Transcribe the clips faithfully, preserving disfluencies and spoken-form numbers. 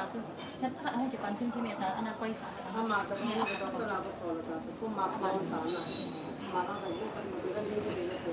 Chu, themcha khat ahung kipan thim thim e ta, ana koi sa. Ama ta, ama ta, ta la ko so la ta, so ko ma ko ta na. Ma la ta ko ta ko ta ni ko ni ko.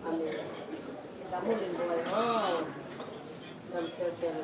Amen. Tamu lim boy ho. Dam sel sel.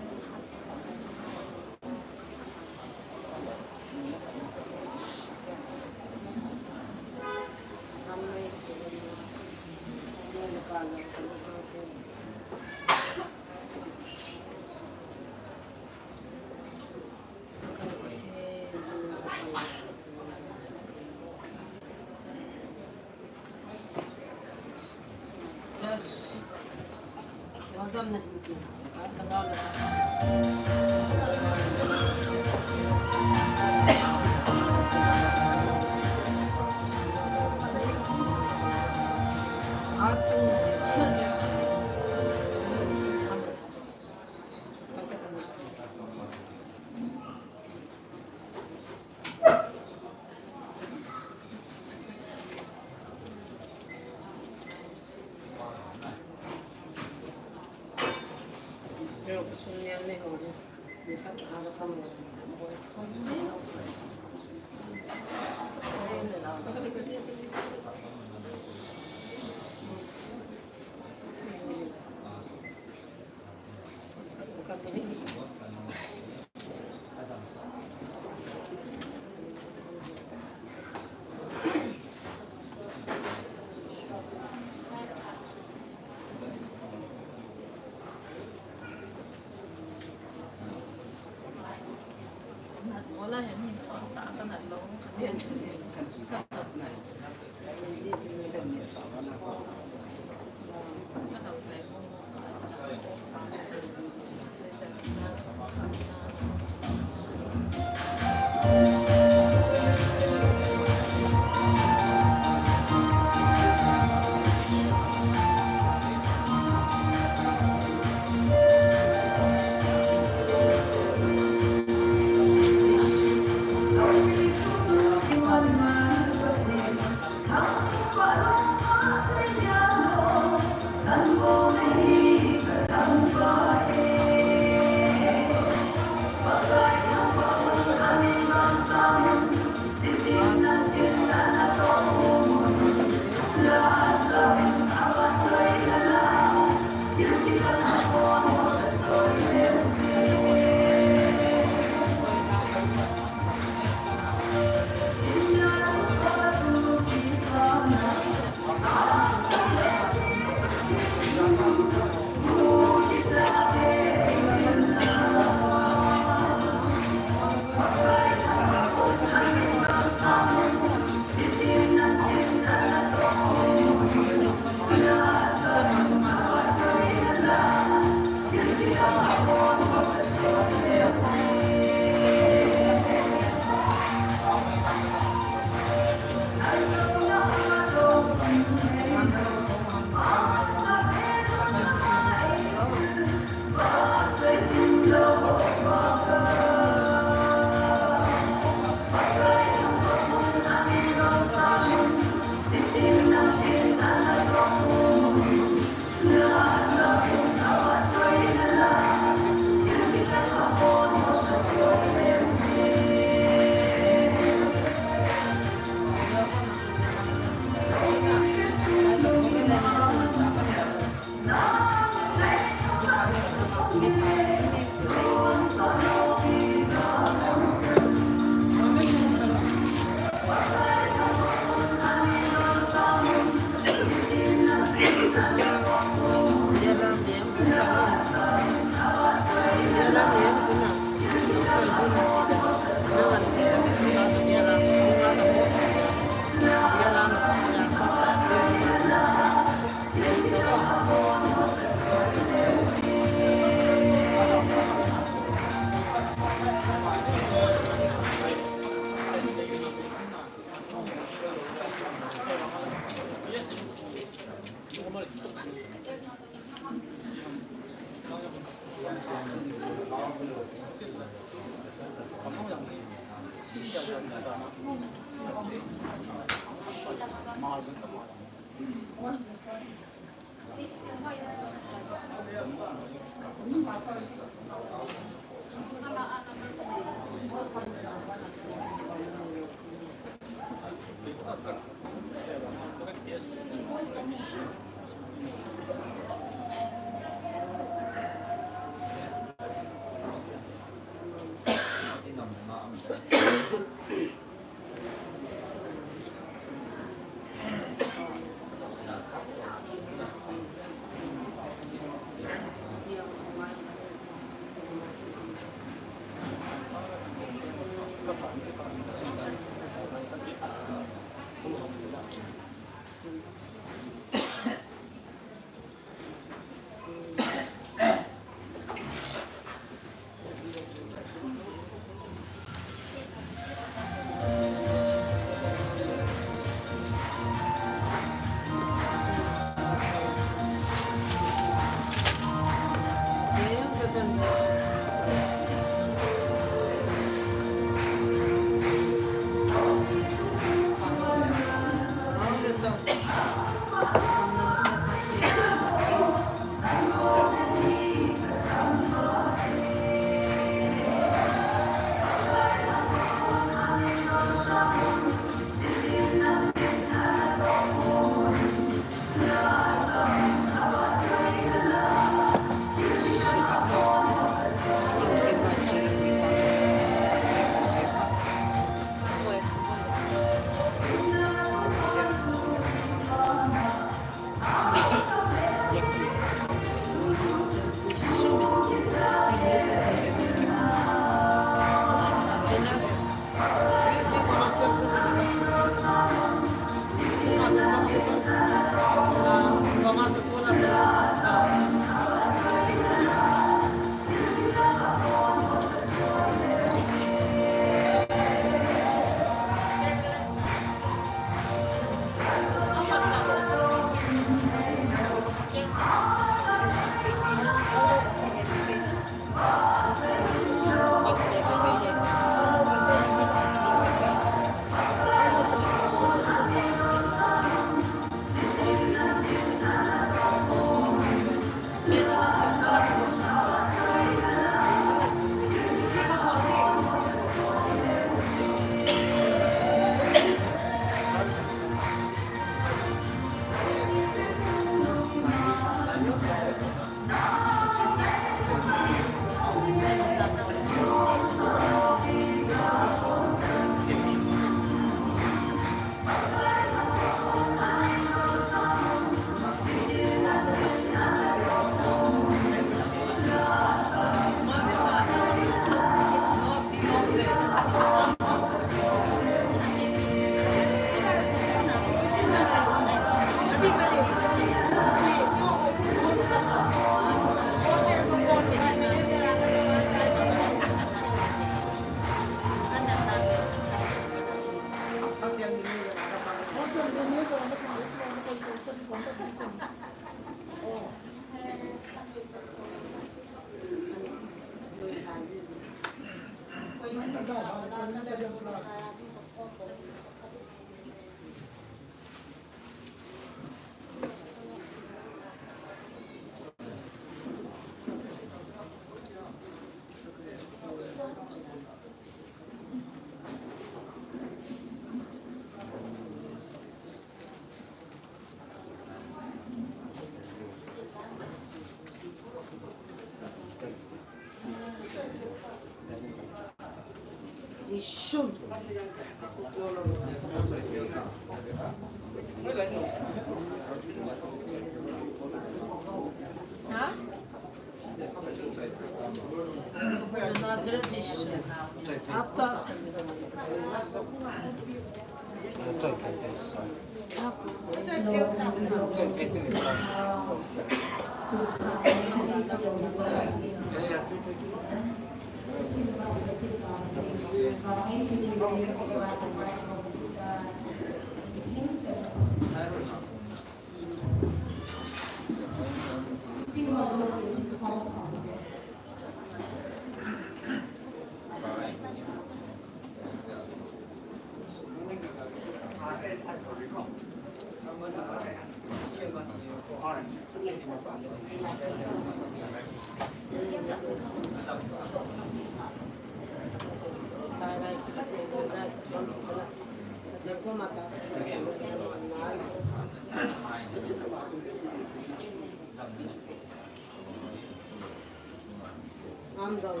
Am zong.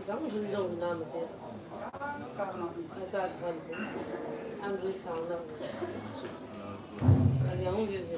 Zang hun zong na ma te. Ata zvan. An rui sang na. An yang ri zi.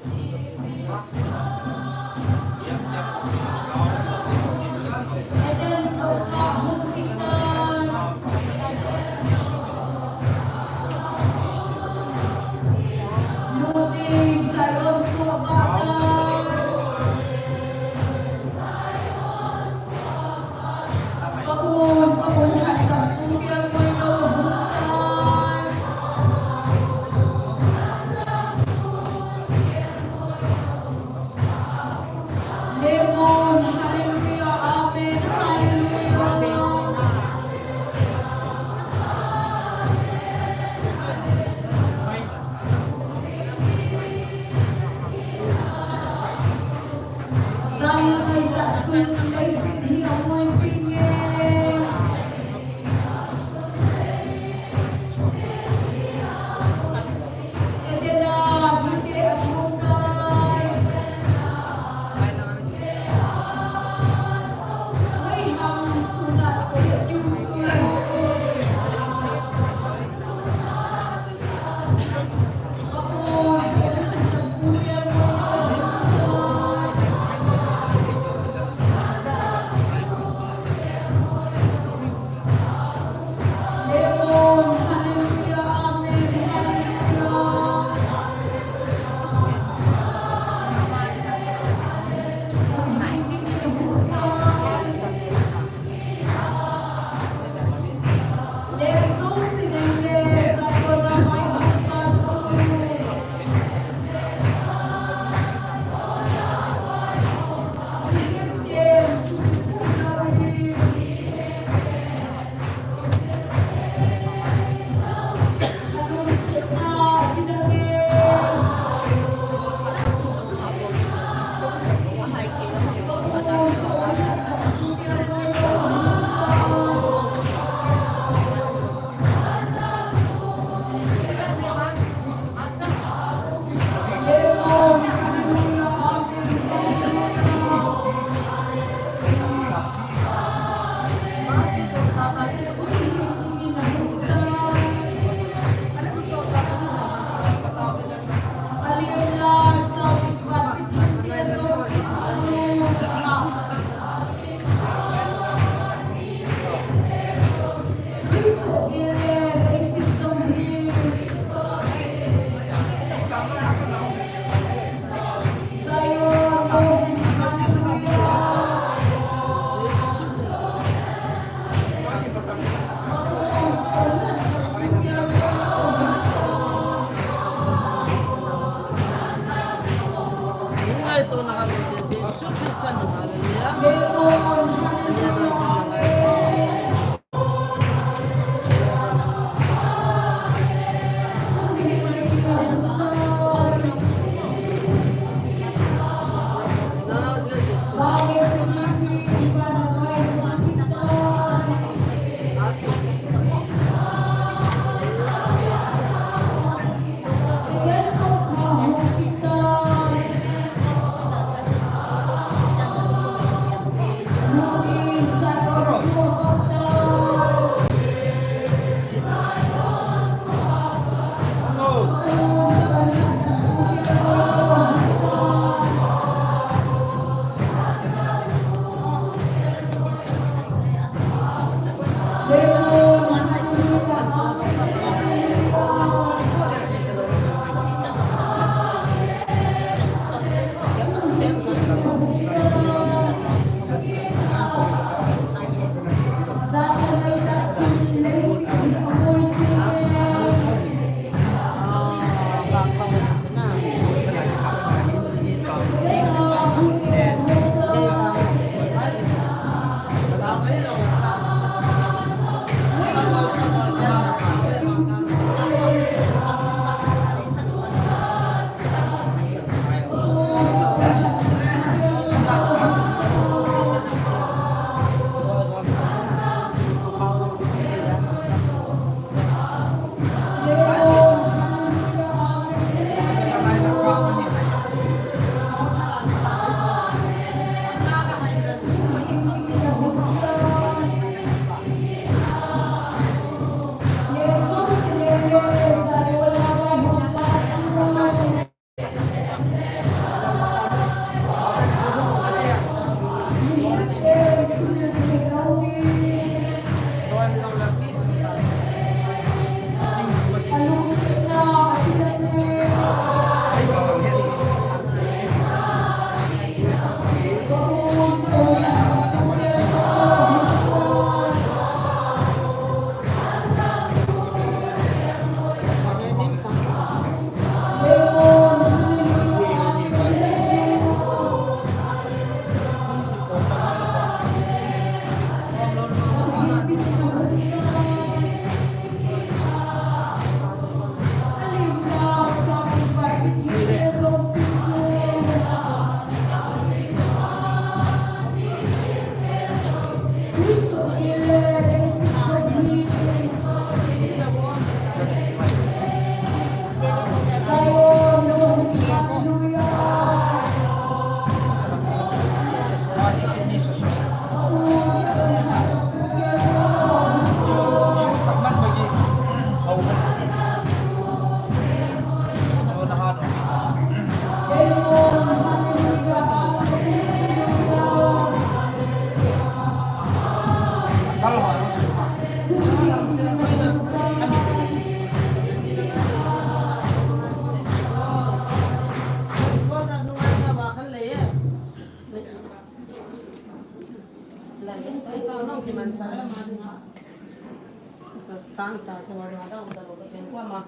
Chance ta chunga ding a dang ta lo ka chen kwa ma.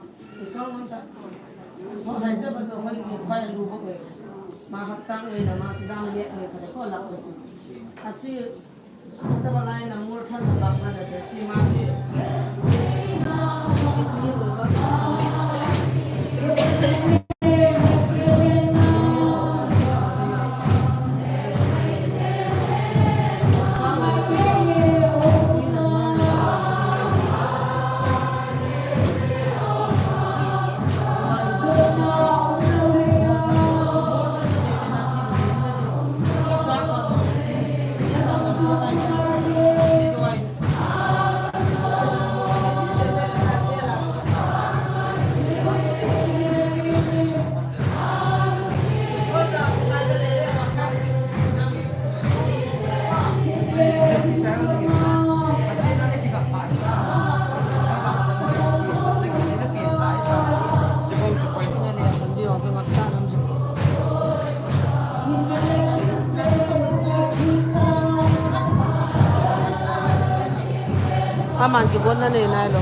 Isol ngon ta. Ko hai se ba to hoi ki khoi lu bo ko. Ma hat chang wei na ma si dang ye wei ka ko la ko si. Asi ta ba lai na mur than la na da si ma si. Aman kibon na nei nai lo.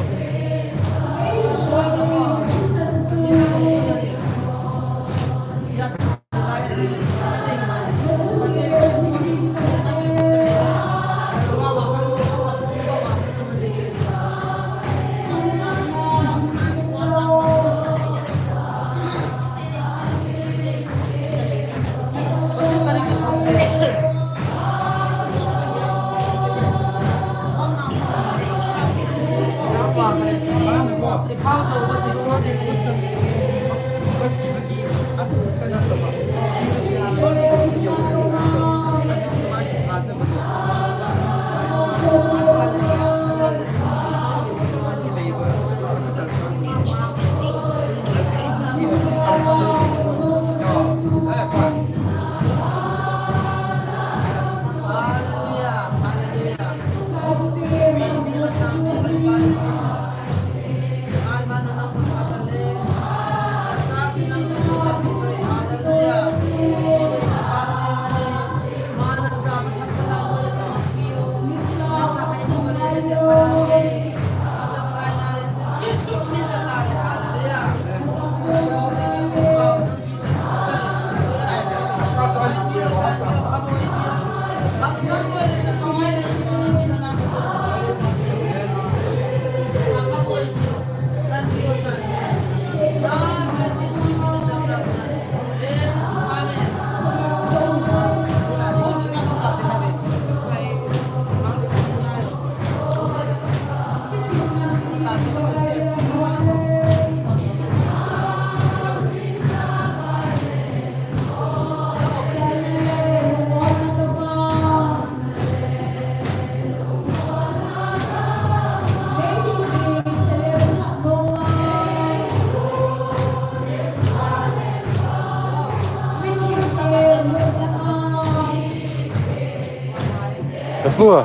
Ka pu a.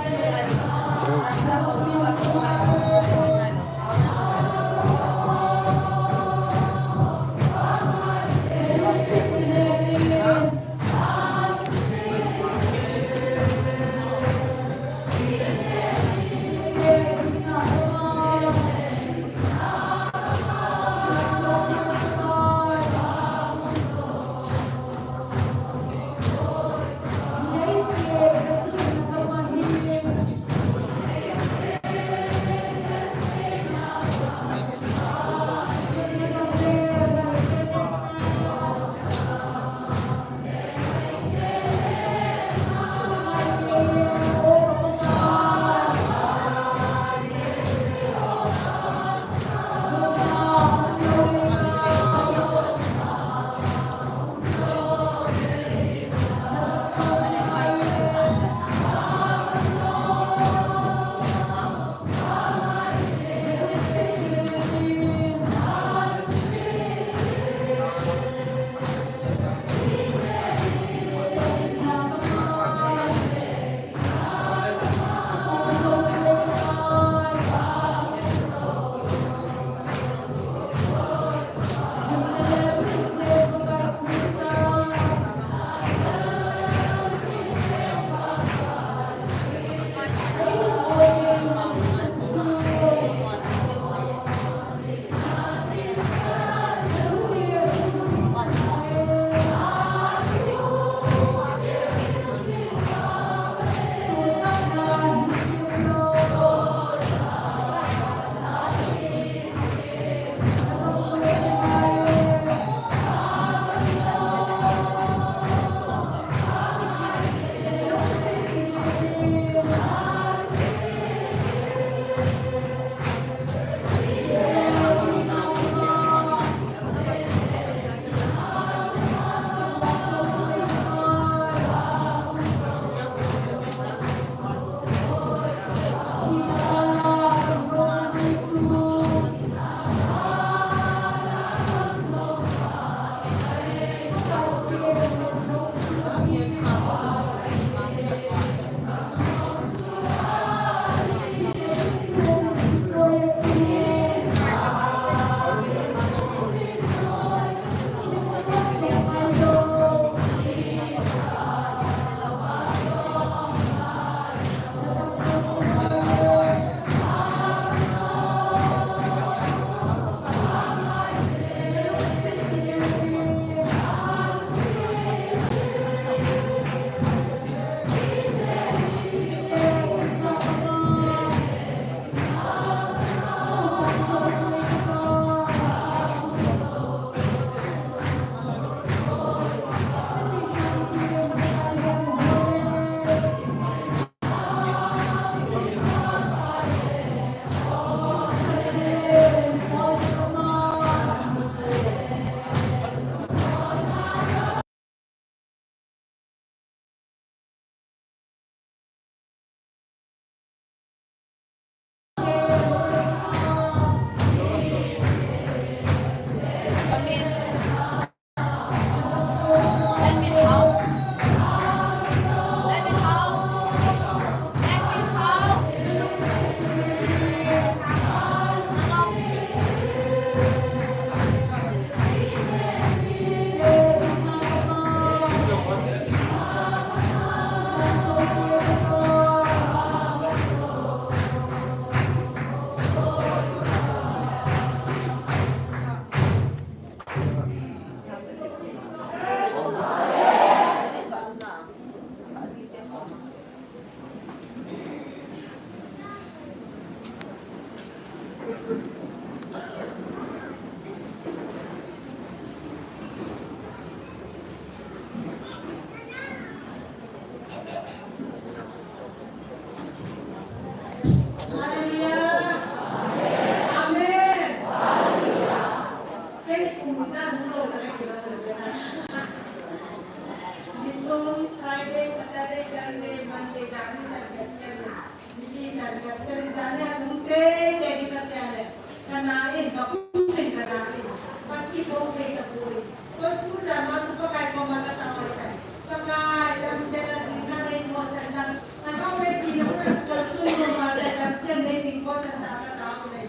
Friday, Saturday, Sunday, Monday, Friday, Saturday, Sunday. Nili tan kapsen jana jum tei tei di kati a le. Kana in, kapum in kana in. Kati ko tei tapuri. Ko puja ma tu Pakai koma katao tai. Pakai, damsel a jingkah nei thosan lang. Nahao ve ti na kasun koma le damsel nei jing thosan ta katao le.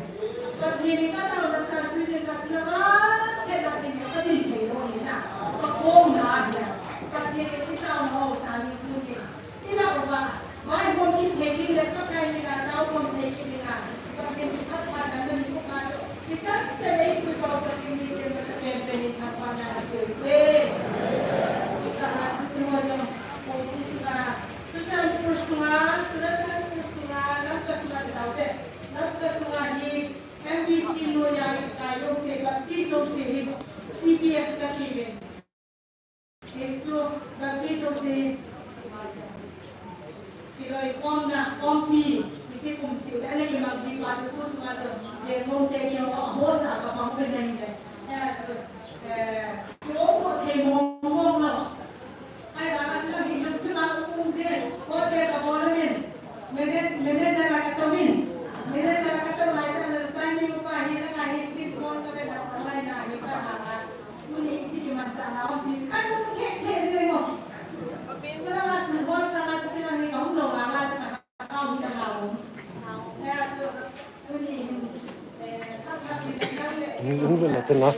Pathen in kataona sa tu jing kapsa va. Thei la tin katin thei lou ni na. Kakom na a hi a. Pathen in kitaona ho sa ni tu ni. Ila uva, vaihom kit thei ding le Pakai mina taokhom thei kit dinga, Pathen kiphatphatna min upa lo, kichai chai eipuipau Pathen in chen masapen pen in thangvahna ape ute. Ika ha Suti ho jong, ko tu sunga, Churachandpur sunga, Churachandpur sunga, Lamka sunga kitaote, Lamka sunga hi, M B C noiya kikai jouse, Baptist jouse hi, C B F kati uvin. Jesu, Baptist jouse, kiloikhomna, khompi, hiche kumseh le ana kimang ji pa chu tu chunga chu, le khom te kihou a hosa kapang pen ahile. Eh, chu, eh, kihou thei mong mong lo. Ahivanga chu hin lung chunga um je, ko che kabol uvin. Manager, manager a katou in. Manager a katou lai tah le, timing upa hi, langa hi, tin phone kavet lai na hi, kahang a. Tuni iti kimanchah na, tin kalung che che jeng o. Papin ko langa sun bol sanga chu langa hi kahung lou langa chu kahung hi langa um. Tia chu, tuni hin, eh, khat khat hi langa le. Hung vel a chu na.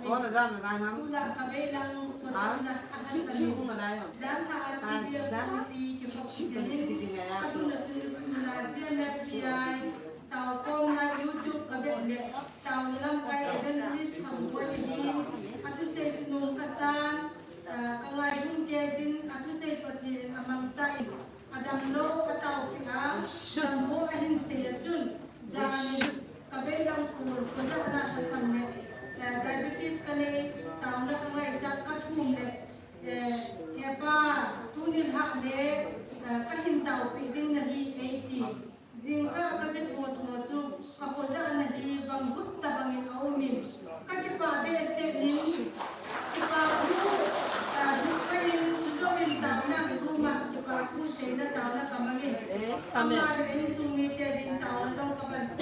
Ona jana lai nam. Ha? Siu, siu na lai nam. Ha, siu, siu na lai nam. Tao kom na YouTube ka vet le, tao lamkai evangelist Thangboiyin, athusei chu nom kasan, ah, ka ngaidam kei jin, athusei Pathen in amangcha in, adamlou ataopeh a, dammo ahin sei a chun, jan in ka veilam kul, kojahna kasam le, eh, diabetes kanei, taona kangaichat kathum le, eh, hepa, tuni lhah le, eh, kahin taopeh ding nahi eiti. Jingkah kakitho tho chu, kakojahna hi bang hut tabang in aumin, kakipah behseh in, kipah thu, ah, hut kah in, chujouvin taona kathum a, kipah thu seina taona kamangin. Ama le insung mite din taona jong kaman e.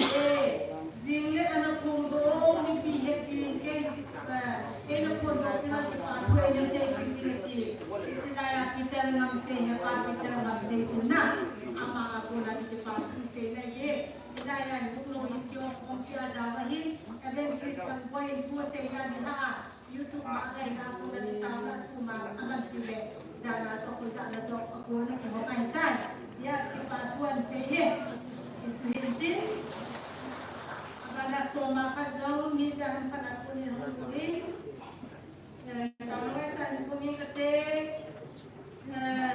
Jing le ana phongdoh, mipi hetpi in kei, eh, eina phongdoh chun kipah thu eina seipeh in ati. Hiche laiya Peter Ngamsei, hepa Peter Ngamsei sunna. Ama a kona chu kipah thu seina ahi. Hilaiya hi hung lou hin kihoukhompi a jao ahin, Evangelist Thangboiyin thu seina ding a, YouTube ma a kahin a kona chu taona thum a aman pi le, jana chu akojahna jong akona kihou ahitai. Yes, kipah thu ahin sei e. Hichu hin tin, abana soma khat jong mi ja han phat a konin hung in. Eh, taona ngaichat in kumi kate. Eh,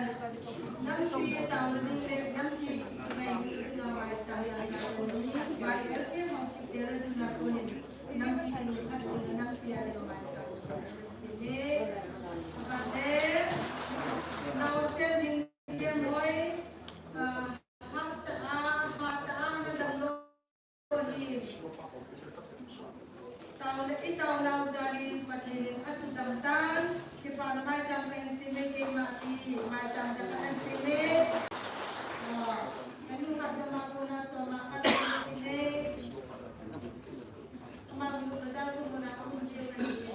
nampi taona ding le, nampi ngai ding a mai taona ni, vai el ke hong ki tel ding a konin. Nampi ni khat ni nampi a le mai sa. Sine. Kate. Nau se ding se moi. Ah, hapta a, hapta a na dang lo. Taona, i taonau jal in Pathen in asudam tan, kipah Maicham kan seme, keima ti maicham kan seme. Kanu ka jama ko na soma ka seme. Ama ko na da ko na ko je na ko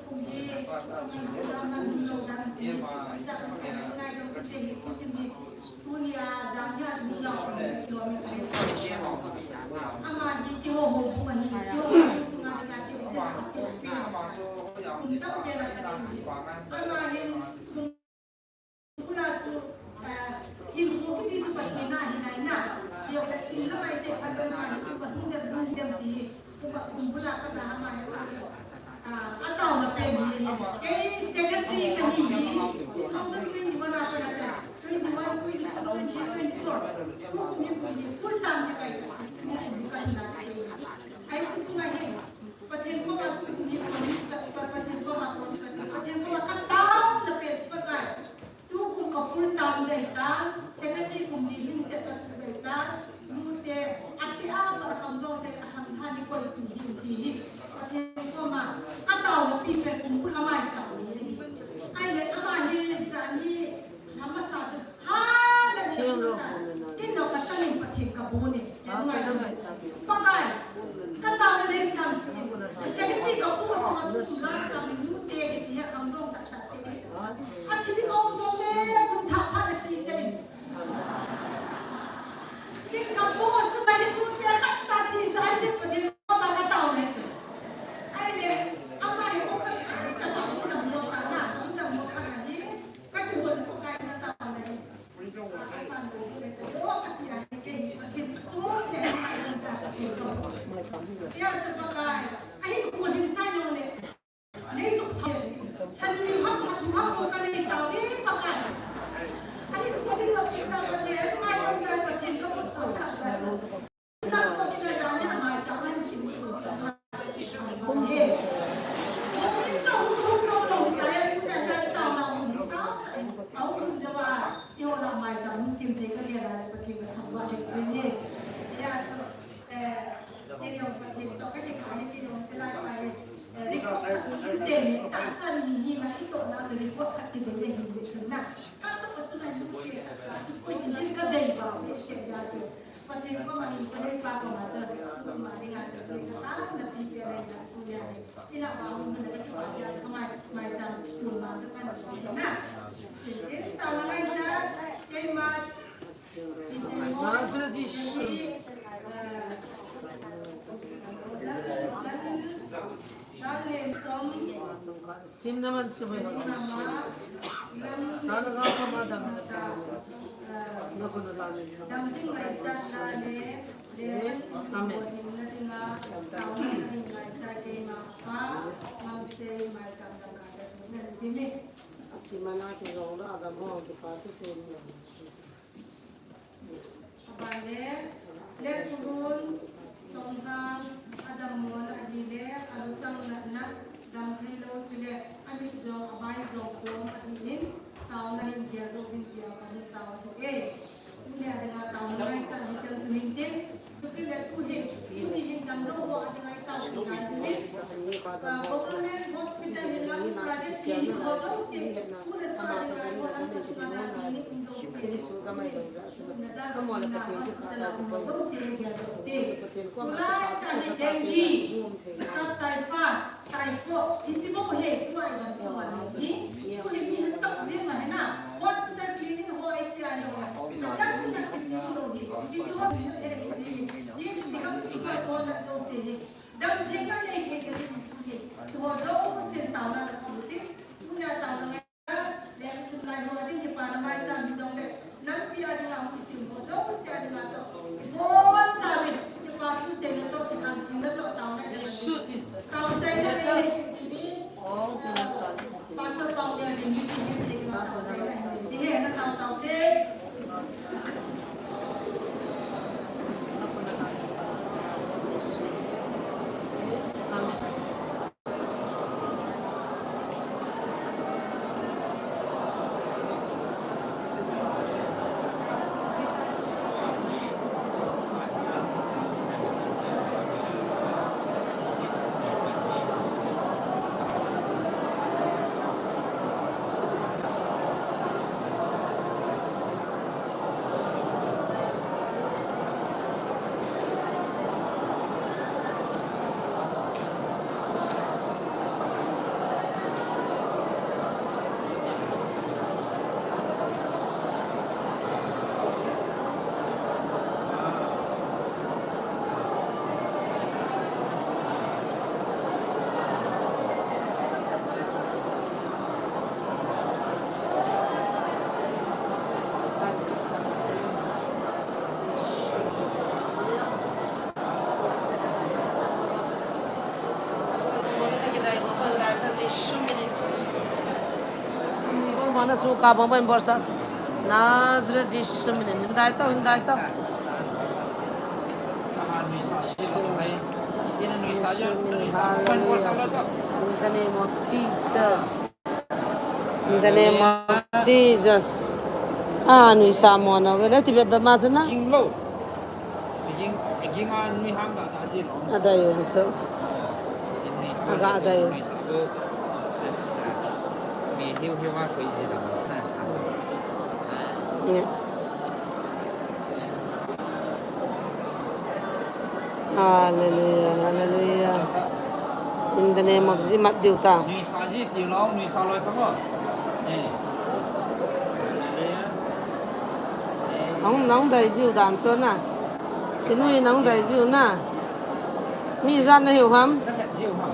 ko je ko na man lo dan je. Ja ko na ko je ko seme. Kei secretary kahi hi, two thousand twenty-one a pat a twenty-one, twenty-two, twenty-four, tukum hi full time kahi, tukum hi kahi na kahi. Ahi chu sunga hi, Pathen koma tukum hi, Pathen koma, Pathen koma kataona pen Pakai. Tukum ka full time dei tan, secretary kum ni hin set ka tu dei tan, nute, ati a, para kham dong te, a kham tha ni koi ti hin ti hi. Pathen koma, kataona pi pen kum kul amai ta ni. Ahile, ama hi, jani, lama sa tu, ha, da ni ta. Tin lo ka tanin Pathen ka bu ni. Pakai, kataona dei san. Secretary ka pu sa tu, last time nute, ti ha kham dong ta ta. Athi ding aum jong le, kum thah phat le thi sah in. Kin ka pu sung a hi kum te khat cha thi sah in, Pathen koma ka tao le. Ahile, ama hi kum ka thi sah in, kum dam lo ka na, kum dam lo ka na hi, ka thi hon ko ka na tao le. Asan ko le, to ka thi a hi ke hi, Pathen chu le, ka thi ko. Ya, to Pakai. Ahi ko hin sa yo le. Record khat sum teni, tahsa mi hi na itohna chu record khat kidei le hin le chun na. Katoh a sung a hin ke, a chu koi ti hin kadei ba, ke ke ja chu. Pathen koma hin kadei pa koma chu, koma dinga chu, chu kataona pi pe na chu ya ni. Ina ba hun na chu pa ya chu mai, mai chang school ma chu kan chu na. Chu ke taona lai cha, keima Lazarus Jesu. Sim naman sumay. Sana ka pamadam. Naku na lang. Amen. Kimana ki zong la adam ho ki pa tu se ni. Abale, le kurun, tonghang, adammo na ahile, aluchang natna, damthei lou chule, amit jong, abai jong, kom ahin, taona hin geldoh uvin tia, kahung tao e. Tuni a dinga taona ngaichat hi chang chu hinte. Tupi le tu hin, tuni hin damlou ho a dinga i tao chu ngai chu hin. Government hospital hin lang, private clinic ho jouse, tu le tu a dinga i tao chu ngai chu hin. Dam thei ka nei thei ka ding tu hi. Tu ho jouse taona na ka bu ti. Tu na taona ngai. Le ka chun lai ho a ding hi pa na mai cham hi jong le. Nampi a ding a hung kisim ho jouse a ding a toh. Bon cham in. Kipa thu seina toh, kipa thu seina toh taona. Jesu, Jesu. Taona seina nei. All to the Son. Pastor Paul le ni ni ni ni. Ni he na tao tao te. Mana suka bom bom bolsa. Nazareth Jesu minin, hindai tau, hindai tau. Jesu minin, hallelujah. In the name of Jesus. In the name of Jesus. Ah, nuisa mona, wele ti bebe ma chana. Ging lo. Ging, ging a nui ham da da ji lo. Adai yo so. Aga adai yo. Yes. Hallelujah, hallelujah. In the name of Jesus, mat diu ta. Nuisa ji ti lo, nuisa loi ta mo. Eh. Hallelujah. Nang, nang dai jiu dan chu na. Chinui nang dai jiu na. Mi jan na hiu ham? Na khat jiu ham?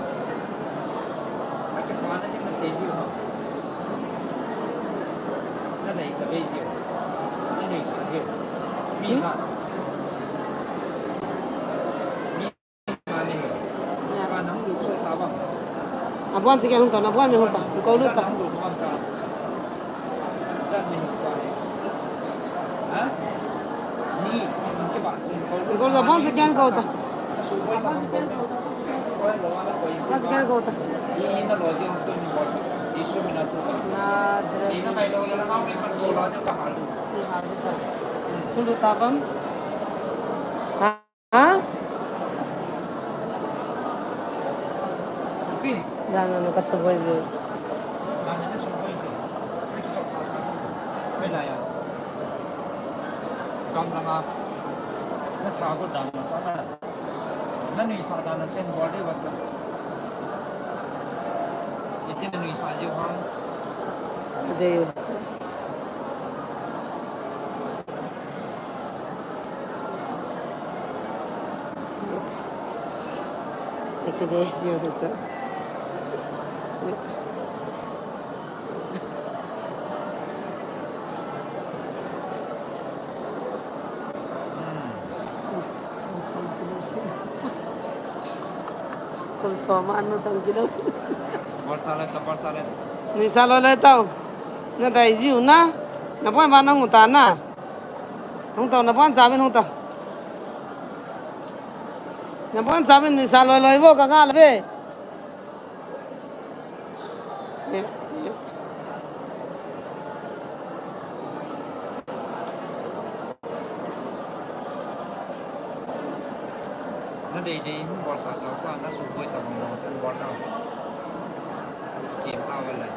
Na kipa na ding na sei jiu ham? Na dai cha bei jiu. Na nuisa jiu. Mi jan. Mi Abuan si keng hung tau, abuan mi hung tau, hung kau lut tau. Hung kau lut, abuan si keng kau tau. Abuan si keng kau tau. Nazareth. Hung lut tau bang. Ha? Pi. Dana na kasuboi jo. Dana na suboi jo. Pi chok pasa. Pi na ya. Gam langa. Na tha ko dana cha na. Na nuisa dana chen bol de wat. Iti na nuisa jo ham. Ade yo. Kum som anu tang kilo. Bolsa le ta, bolsa le ta. Nuisa loi loi tau. Na dai jiu na. Na pon ba na hung ta na. Hung tau, na pon cha bin hung tau. Na pon cha bin nuisa loi loi vo ka nga le ve. Na dei dei hung bolsa tau ta, na suboi ta bang bang chen bol tau. Chem tau le.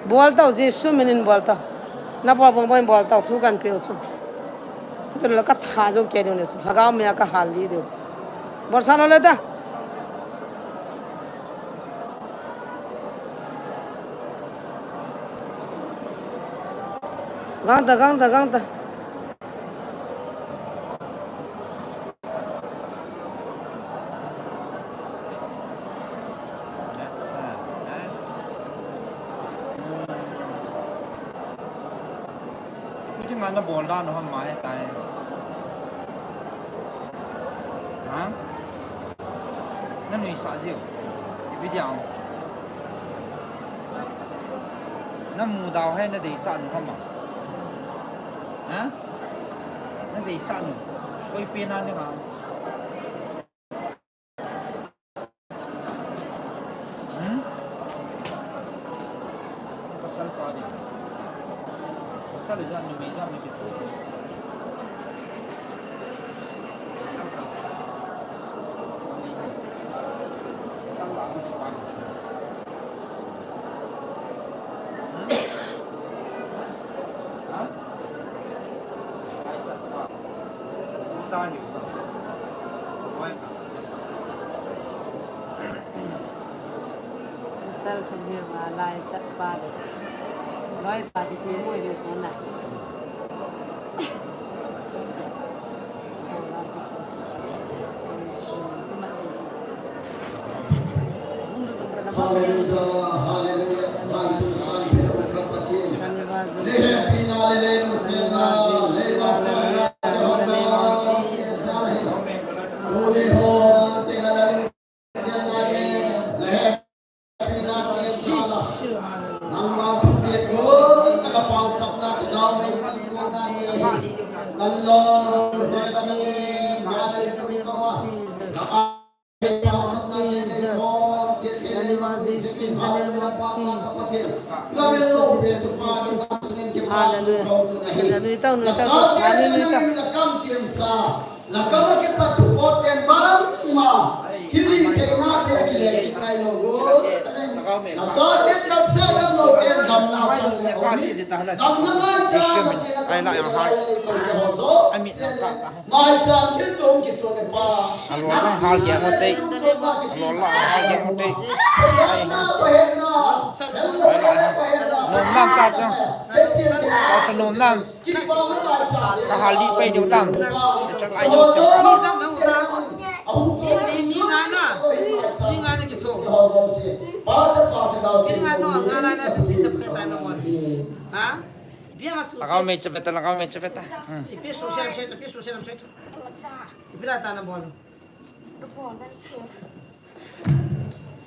Bol tau, Jesu minin bol tau. Na bol bang bang bol tau, thu kan pe u chu. Hitu la ka tha jo ke diu ne chu. Lhagao mei a ka hal li diu. Bolsa loi le ta. Gang ta, gang ta, gang ta. Acha, as. Hmm. Iti nga na bol dan u ham ma he tai. Ha? Na nuisa jiu. Ipi dia. Na mu dau he na dei cha nu ham ma. Ha? Na dei cha nu. Koi pe na ni nga. Hmm? Pasal pa di. Pasal ijat ni, ijat ni kit. Pasal pa. Pasal pa. Hmm? Ha? Ai, chat pa. Sa ni. Wai. Pasal thum hi ma lai chat pa le. Loi sa ki ti mo ni so na. Hallelujah, hallelujah. Ban chu san phe lo ka Pathen. Le happy na le le lu sen na le ba sa na Jehovah. Kuni ho te na le. Jesu, hallelujah, Jesus. Hallelujah. Hallelujah. Tao, hallelujah, tao. Ai la yang hai. Ami. Alol lang hal dia mo tei. Alol lang hal dia mo tei. Nom nam ta chang. Ta chang nom nam. Ka hal li pai diu tam. Chang ai diu siam. Lagau mei chaveta, lagau mei chaveta. Hmm.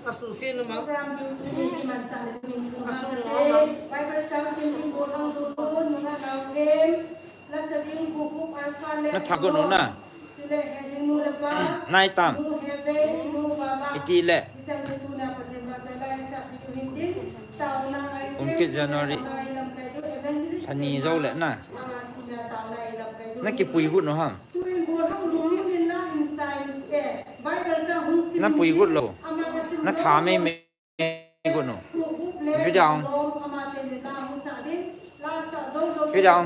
Ka susi nu ma. Ka su nu ma. Na tha got nu na. Nai tam. Iti le. Kum kit January. Lha ni jou le na. Na kipui got nu ham. Na pui got lou. Na tha mei mei got nu. Ipi dang. Ipi dang.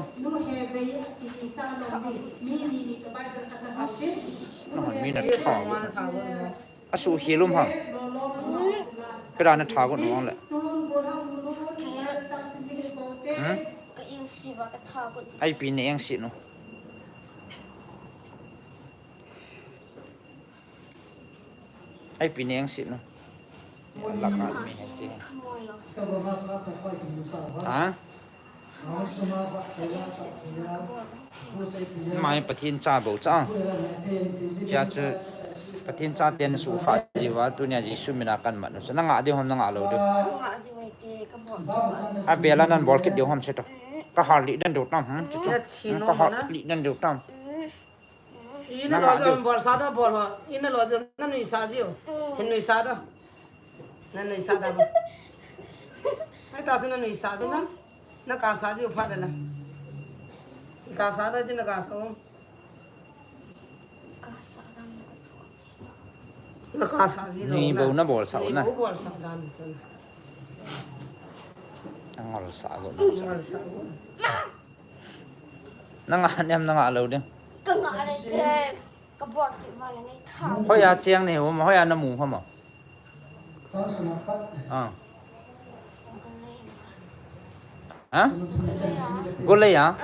As, na hon mi na tha got nu. Asu hi lum ham. Ipi dang na tha got nu le. Hmm? Ai pi ne eng si nu. Ai pi neng si nu. Laka mi he si. Ha? Mai Pathen cha bou cha. Cha chu Pathen cha ten su kha jiu va tunia Jesu mina kan mat nu. Cha na nga diu ham na nga lou diu. Avela nan bol kit diu ham se to. Ka hal li den diu tam. Hmm? Chu chu. Ka hal li den diu tam. Ina lo jo bol sa da bol ho. Ina lo jo na nui sa jiu. Hin nui sa da. Na nui sa da. Ai ta na nui sa jiu na. Na ka sa jiu pha da la. Ka sa da ji na ka sa. Na ka sa jiu. Ni bo na bol sa na. Ni bo bol sa da ni sa na. Angol sa go. Angol sa go. Nanga nem nanga lo ding. Ka nga le te. Ka bol ki ma le nei tha. Hoiya cheng nei hom, hoiya na mu hom. Ah. Ha? Golei a?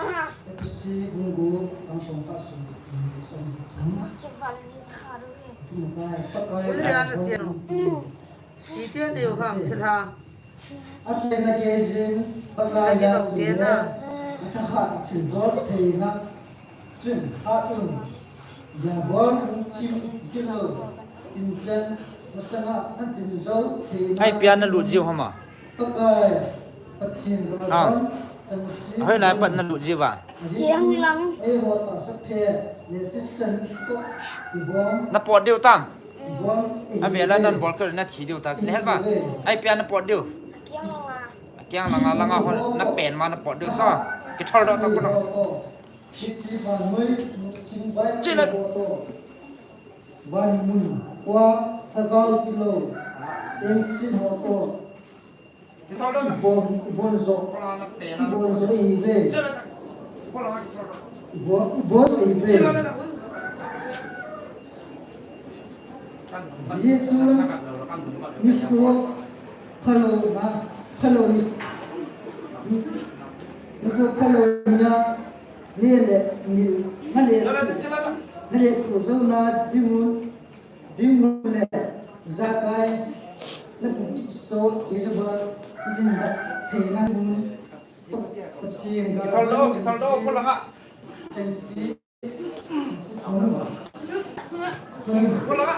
Golei a na cheng. Siteni u ham thilha. Achena keijin, Pakai a tule, athahat thil bol theina, chun hat un, Diabol hung chim kit lou, inchen, masanga nadin jou theina. Ai pia na lut jiu hama. Pakai, Pathen. Ha. Hoi lai pat na lut jiu va. Kiang lang. Na pot diu tam. Avela nan bol keu le na thi diu ta. Na het ba. Ai pia na pot diu. Kiang langa langa hon na pen ma na pot diu cha. Kithol doh ta ko na. Chila. Van mun, kwa, thagau kilo, ensin ho to. Ibon, ibon jo. Ibon jo ive. Ibon, ibon jo ive. Jesu, nikho phalou na, phalou ni. Nikho phalou nia, nile, ni, nale, nale tu jo na dingun. Ding le, jakai, na kum kip so, ke jaba, din da, thei na kum, pa, pa ching ga, kithol do, kithol do, ko langa. Cheng si, si ko na ba. Ko langa.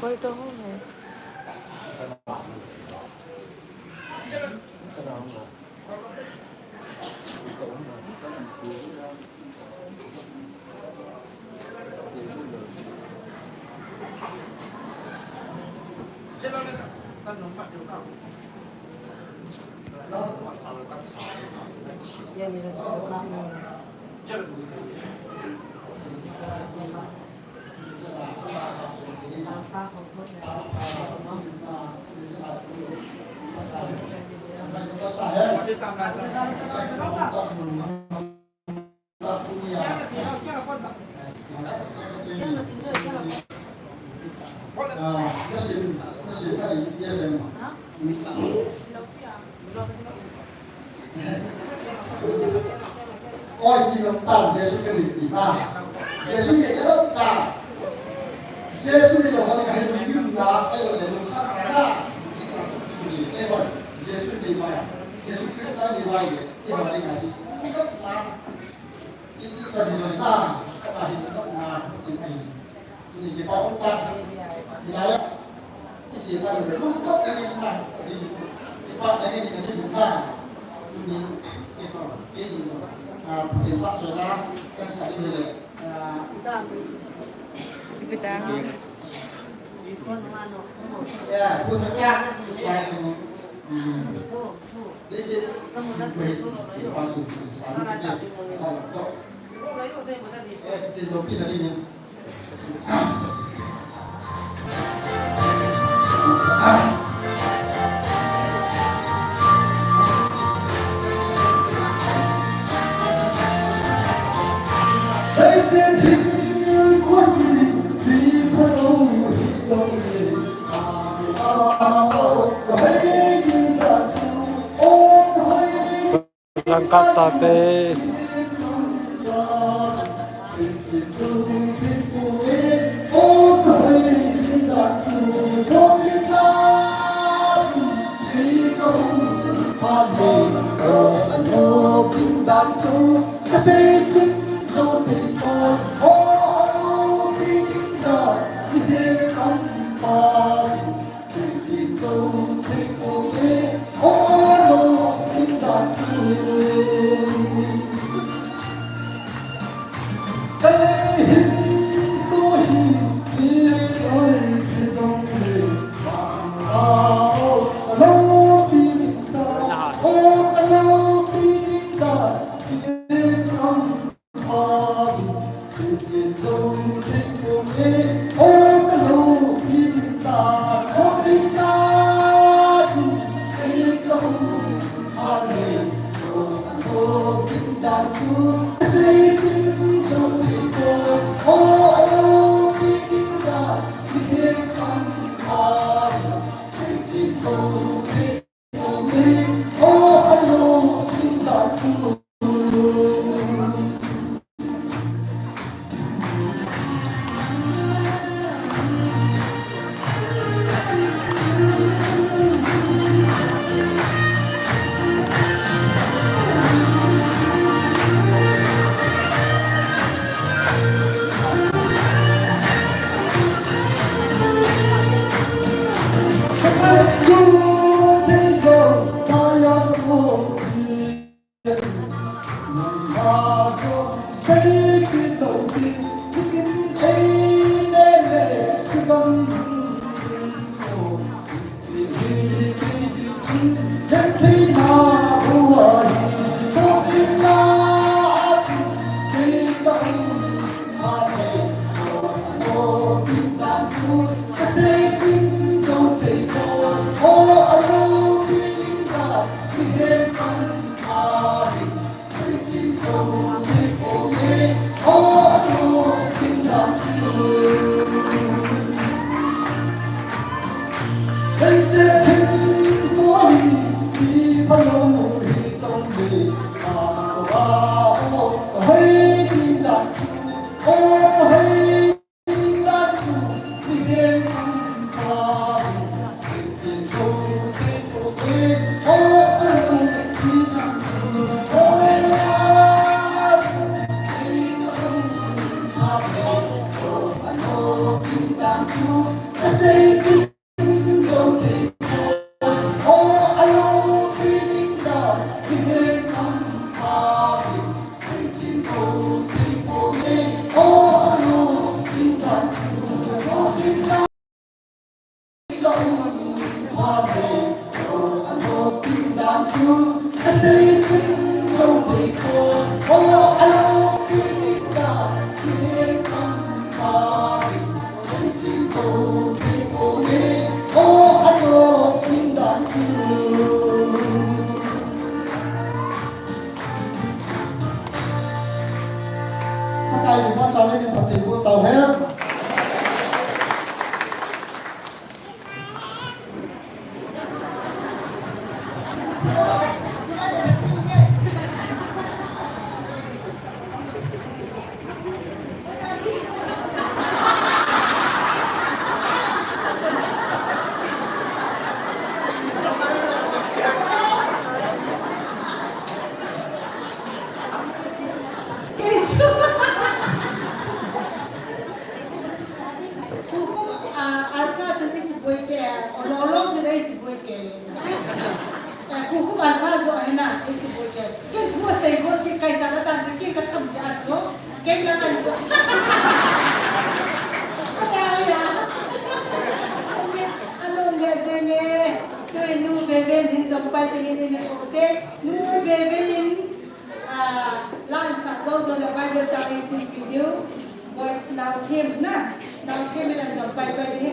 Koi to ho hai. Oi, ti lom ta, Jesu ka ni ti ta. Jesu ni lom ta. Jesu ni lom ni ka ni ta, ai lo le lom kha ta. Ti ta tu ni, ai oi, Jesu ni mai. Jesu Krista ni mai ye. Ti ha ni ka ni. Ti ta. Ti ti sa ni lom ta. Ka ni lom na. Ti ni. Ni kipa um ta. Ni la ya. Ni kipa ni lungkot ka ni ta. Ni kipa ni ni ni ta. Ni kipa ni ni. Ah, kipa so la kan sa ni le. Ah. Kipa ta. Ya, pun sa sa ni. Hmm. This is kipa so sa ni. Eh, ti lo pi na ni. Langkah tate. Pakai, Pakai, Pakai, Pakai, Pakai, Pakai, Kukum, ah, Alpha chun isiboi ke, Ololom chun isiboi ke. Eh, Kukum Alpha jo hena isiboi ke. Kin thua sei ko kin kai sa la tan chu kin ka tham ja chu. Kin la kan chu. Ya, ya. Anu le jenge. Tui nu bebe nin jong pai te nin ne ko te. Nu bebe nin. Ah, lan sa zo zo le Bible sa le sim video. Boy, now team na. Now team le jong pai pai de.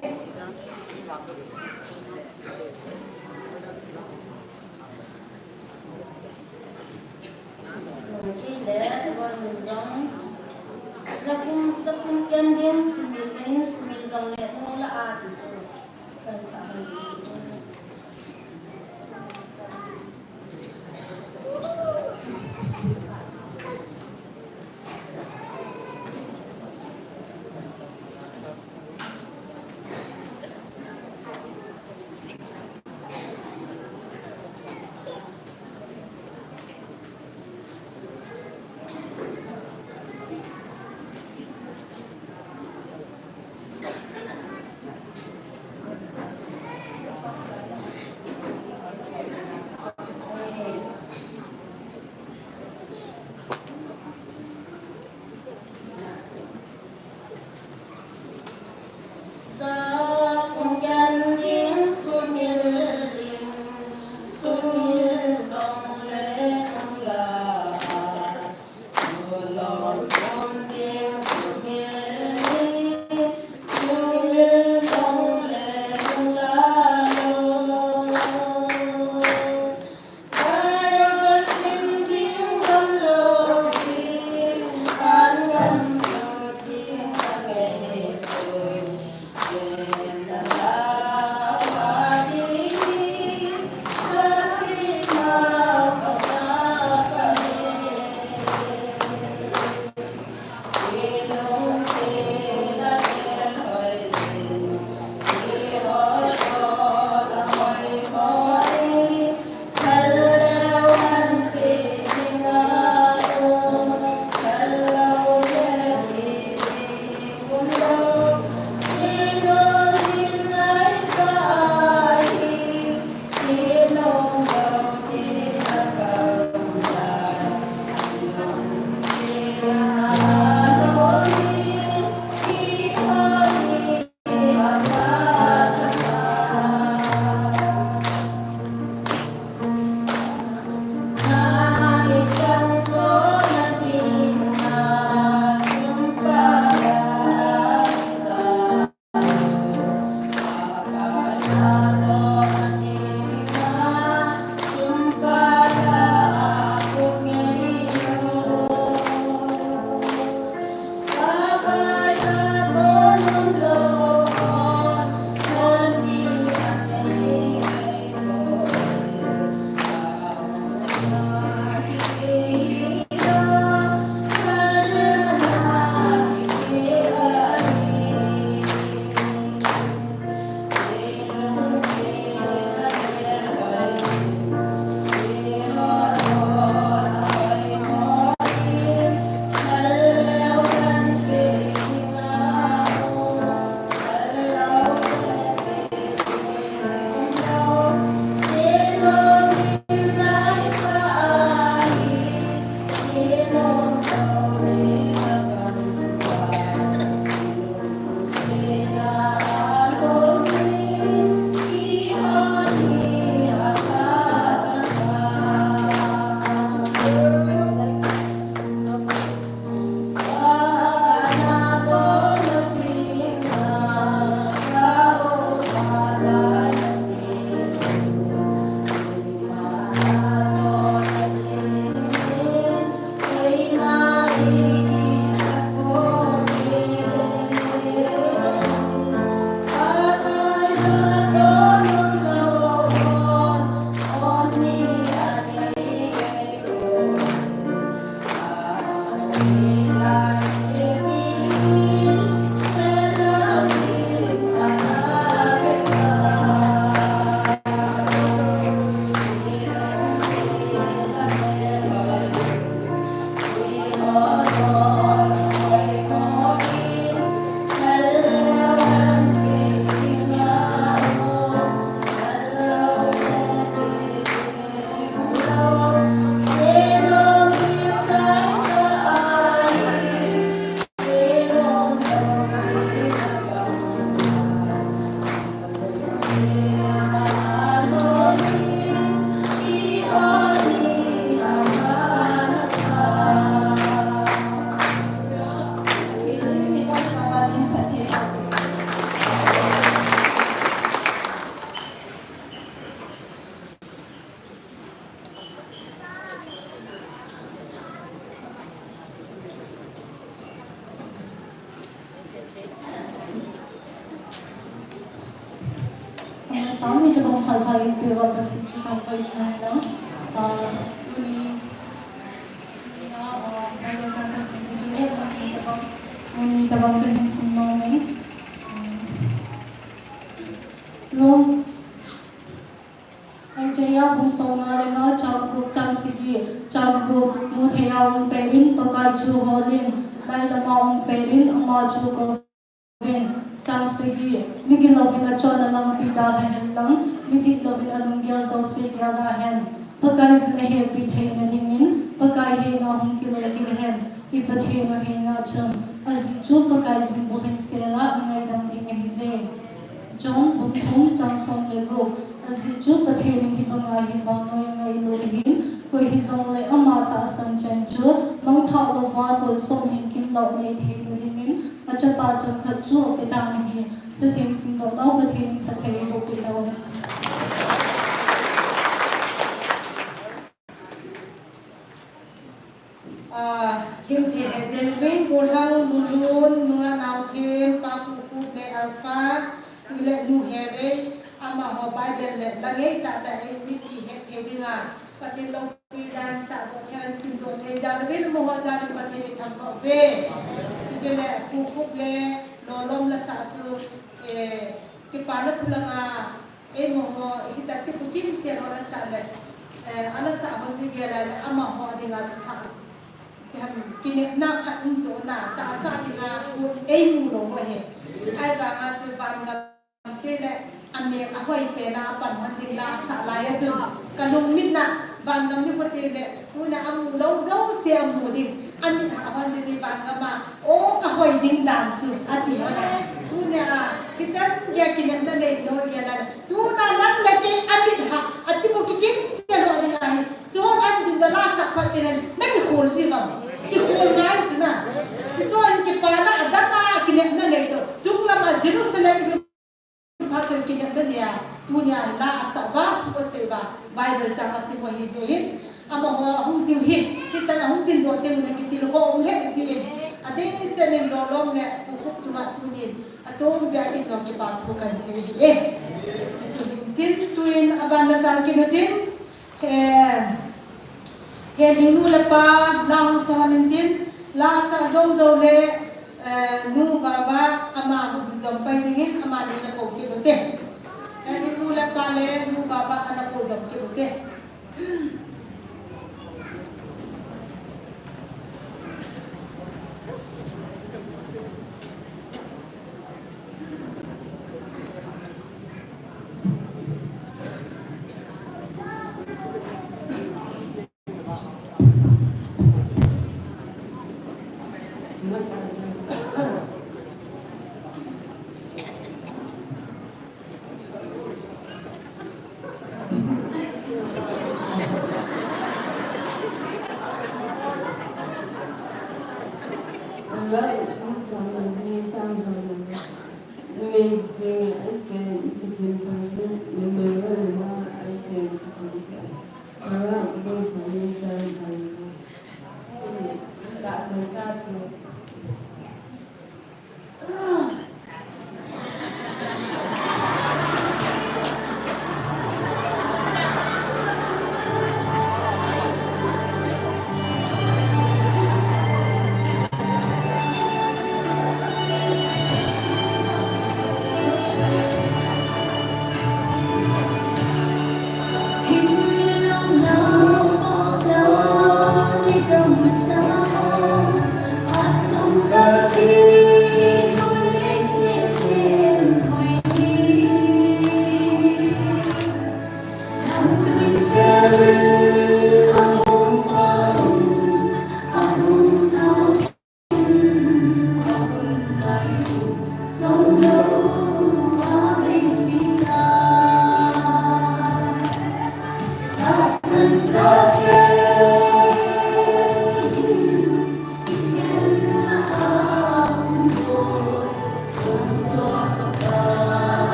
Ki le, boy, jong. Jakum, jakum kendin, sumil, sumil jong le, no la a ti chu. tabang phalva eipeuva Pathen chu thangvah in umhen lang. Ah, tuni, ah, Bible chang kasim chu le, mun ni tabang, mun ni tabang kahin sim nom in. Rom, Isaiah bung somnga le nga, chang gup, chang sagi, chang gup, muthei a um pet in, Pakai chu hol in, mailam a um pet in, ama chu kou vin, chang sagi, migin louvin achonna lampi dalha hen lang, midik louvin alunggel jouse gelda hen. Pakai jin ahepi theina dingin, Pakai henga hung kiloi ding hen, i Pathen u henga chun, ajeh chu Pakai jin bou hin sela angaidam ding ahije. John bung thum chang som le gup, ajeh chu Pathen in hibanga hi vannoi angailut ahin, koi hijongle ama tahsan chen chu, mangthah louva tonsot hing kimlou nei theina dingin, achapa changkhat chu apetan ahi. Thutheng simdoh nau Pathen in phatthei eiboh peh tauhen. Ah, themkhat he jeng uvin, Golhang, Nulun, Nunga Naothem, Pa Kukup le Alpha, chule Nu Hevei, amaho Bible le la ngei tahtah in mipi hetthei dinga Pathen loupina sahdoh thei, simdoh thei jal uvin, amaho jal in Pathen ithangvah uve. Chule Kukup le Lolom la sah chu, eh, kipana thu langa Eimaho, hita tipu kimsel ho la sah le, eh, ala sah ho chu gel a le, amaho dinga chu sah. Kiham, kinepna khat um jo na, tahsa dinga, eimu lou ho hi. Ahivanga chu vangam te le, amek ahoi pen a pan hon ding la sah lai a chun. Ka lungmitna, vangam mipite le, Tuna amu lou jouse amu ding. Amit hah hon ding vangam a. O kahoi ding dan chu. Ati hon a. Tuna a. Hichan gei kinepna nei ti ho gei na. Tuna nang le kei amit hah. Ati mo kikim se ho ding ahi. Chon an ding da la sak pat kinan. Na kikhol ji vang. Kikhol ngai tuna. Kichon kipana adang a kinepna nei chu. Chunglam a Jerusalem Phaten kinepna nia, tunia la asah uva, thu asei uva, Bible chang asim u ahi jeh in, amaho ahung jiu hin, hichan ahung dingdoh teng le kitilkhou um lheh jeh in, adeh seh in Lolom le Kukup chunga tunin, achom vea kin jong kipa thu kahin sei ahi e. Hichu hin tin, tuin aban la chang kit u tin, He, he, nu le pa, la hung son in tin, la sa jou jou le, eh, nu Vava, ama hung jom pai ding in, amani na kou kit u te. He, nu le pa le, nu Vava, ana kou jom kit u te.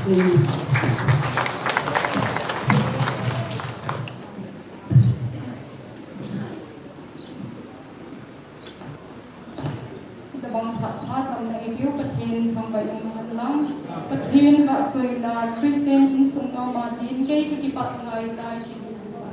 Tabang phat phat tamna i piu Pathen thangvah in um hen lang. Pathen vahchoi la Christian insung noma din kei ka kipat ngai tai ti chu sa.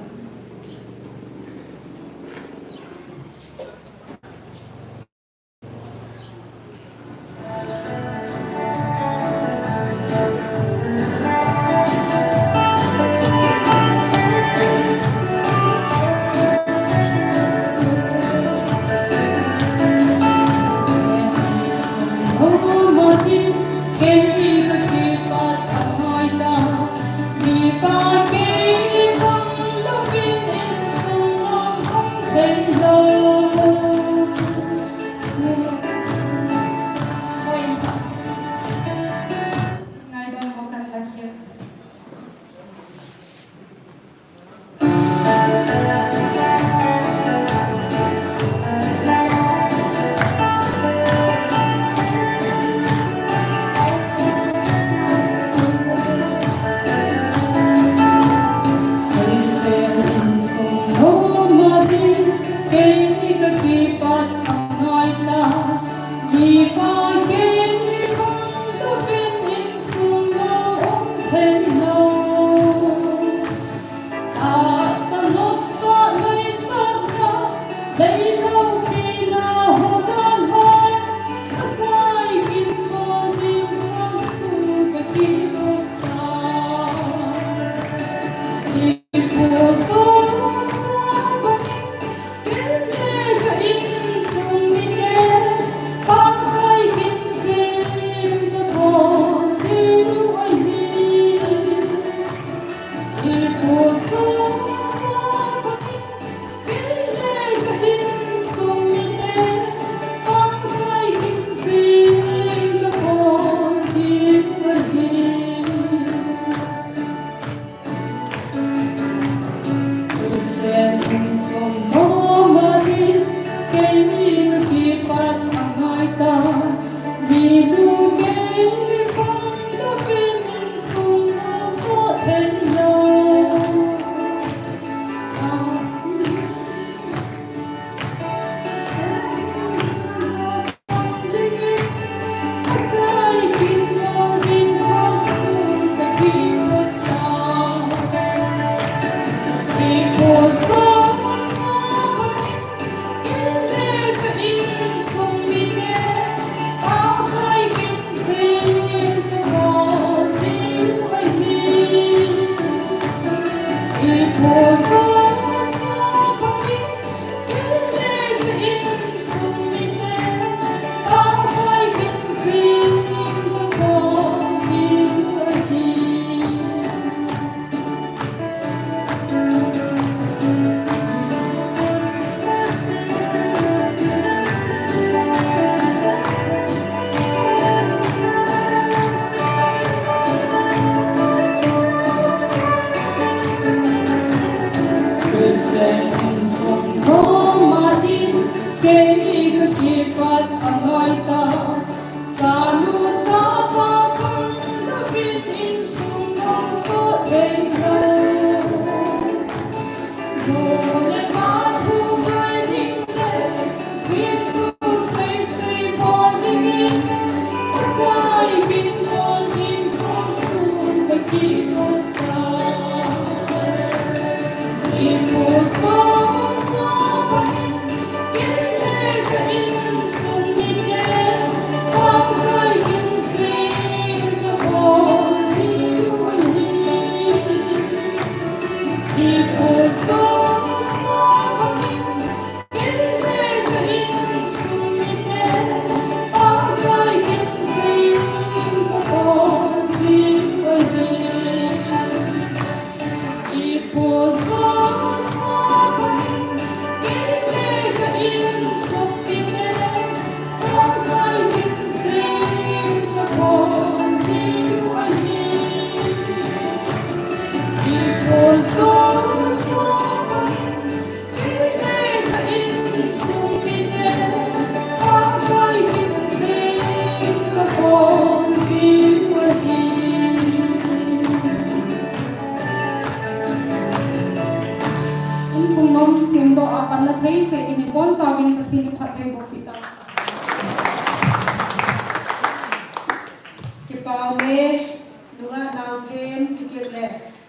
He, nunga nau them, chukit le,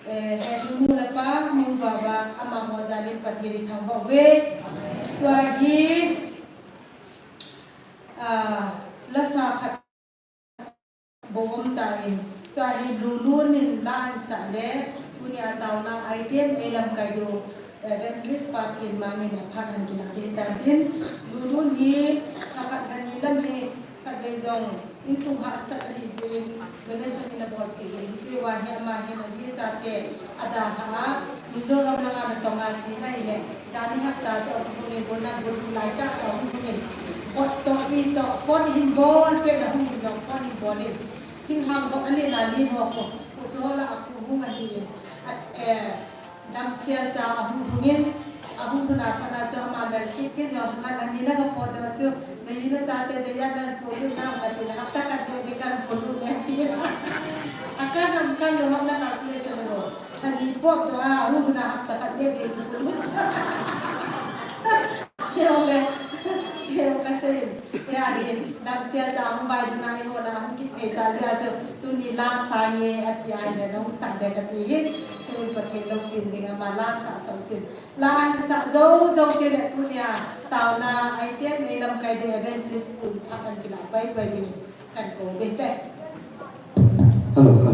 eh, he, nu le pa, nu baba, amaho jalin Pathen ithangvah uve. Tua hi, ah, lasa khat bou um tan, tua hi Lulun in la ahin sah le, tunia taona item eilamkai diu, Evangelist Pathen Mang in aphat ahin kilah ding tan tin, Lulun hi, lha khat lha ni lam hi, khatvei jong, insung hahsat ahi jeh in, donation in abolpeh in, hiche uva hi ama hin aji chate, adalhah a, Mizoram langa natong a chena ahile, jani hapta chu ahung hung in, gona go jing lai tah chu ahung hung in, vot toh, itoh, phone hin bolpeh na hung in jong, phone hin bol in, thinglhang vot alen alen ho ko, ko chu hola a ko hung ahi in, a, eh, Damsel cha ahung hung in, ahung hung a pat a chu ama lel kit kit jong khat ani na ka potdoh chu, na in a chate na in a na polut nau kati le hapta khat le ding kan polut le ti. Akan ham kan lou ham na calculation ho. Ani potdoh a ahung hung a hapta khat le ding polut. Keu le, keu kasei. Tia hin, damsel cha hung bai ding a iho la hung kit thei ta jeh a chu, tuni la sang e ati ahile nahung sah ding kati hin, tun Pathen loupina ding ama la sah sah u tin. La ahin sah jou jou tile tunia, taona item eilamkai ding Evangelist pu in phat ahin kilah pai pai ding kan kou uve te. Hello, hello.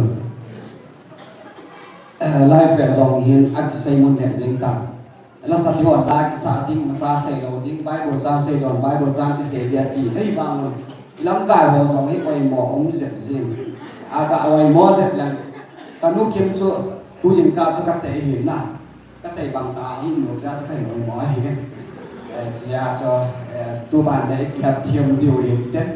Eh, live ve jong hin akisei mun neh jeng tan. Lasa thi hon la kisah ding, imacha seilou ding, Bible chang seilou, Bible chang kisei ding ati. Hei vang, ilamkai ho jong hi oimo um jep jing. Aga oimo jep leng. Kanu Kim chu, tu jingkah chu kasei ahi na. Kasei bang ta, um, nu cha chu kahin oimo ahi. Eh, chia chu, eh, tu ban le kihat thiam diu hin ten.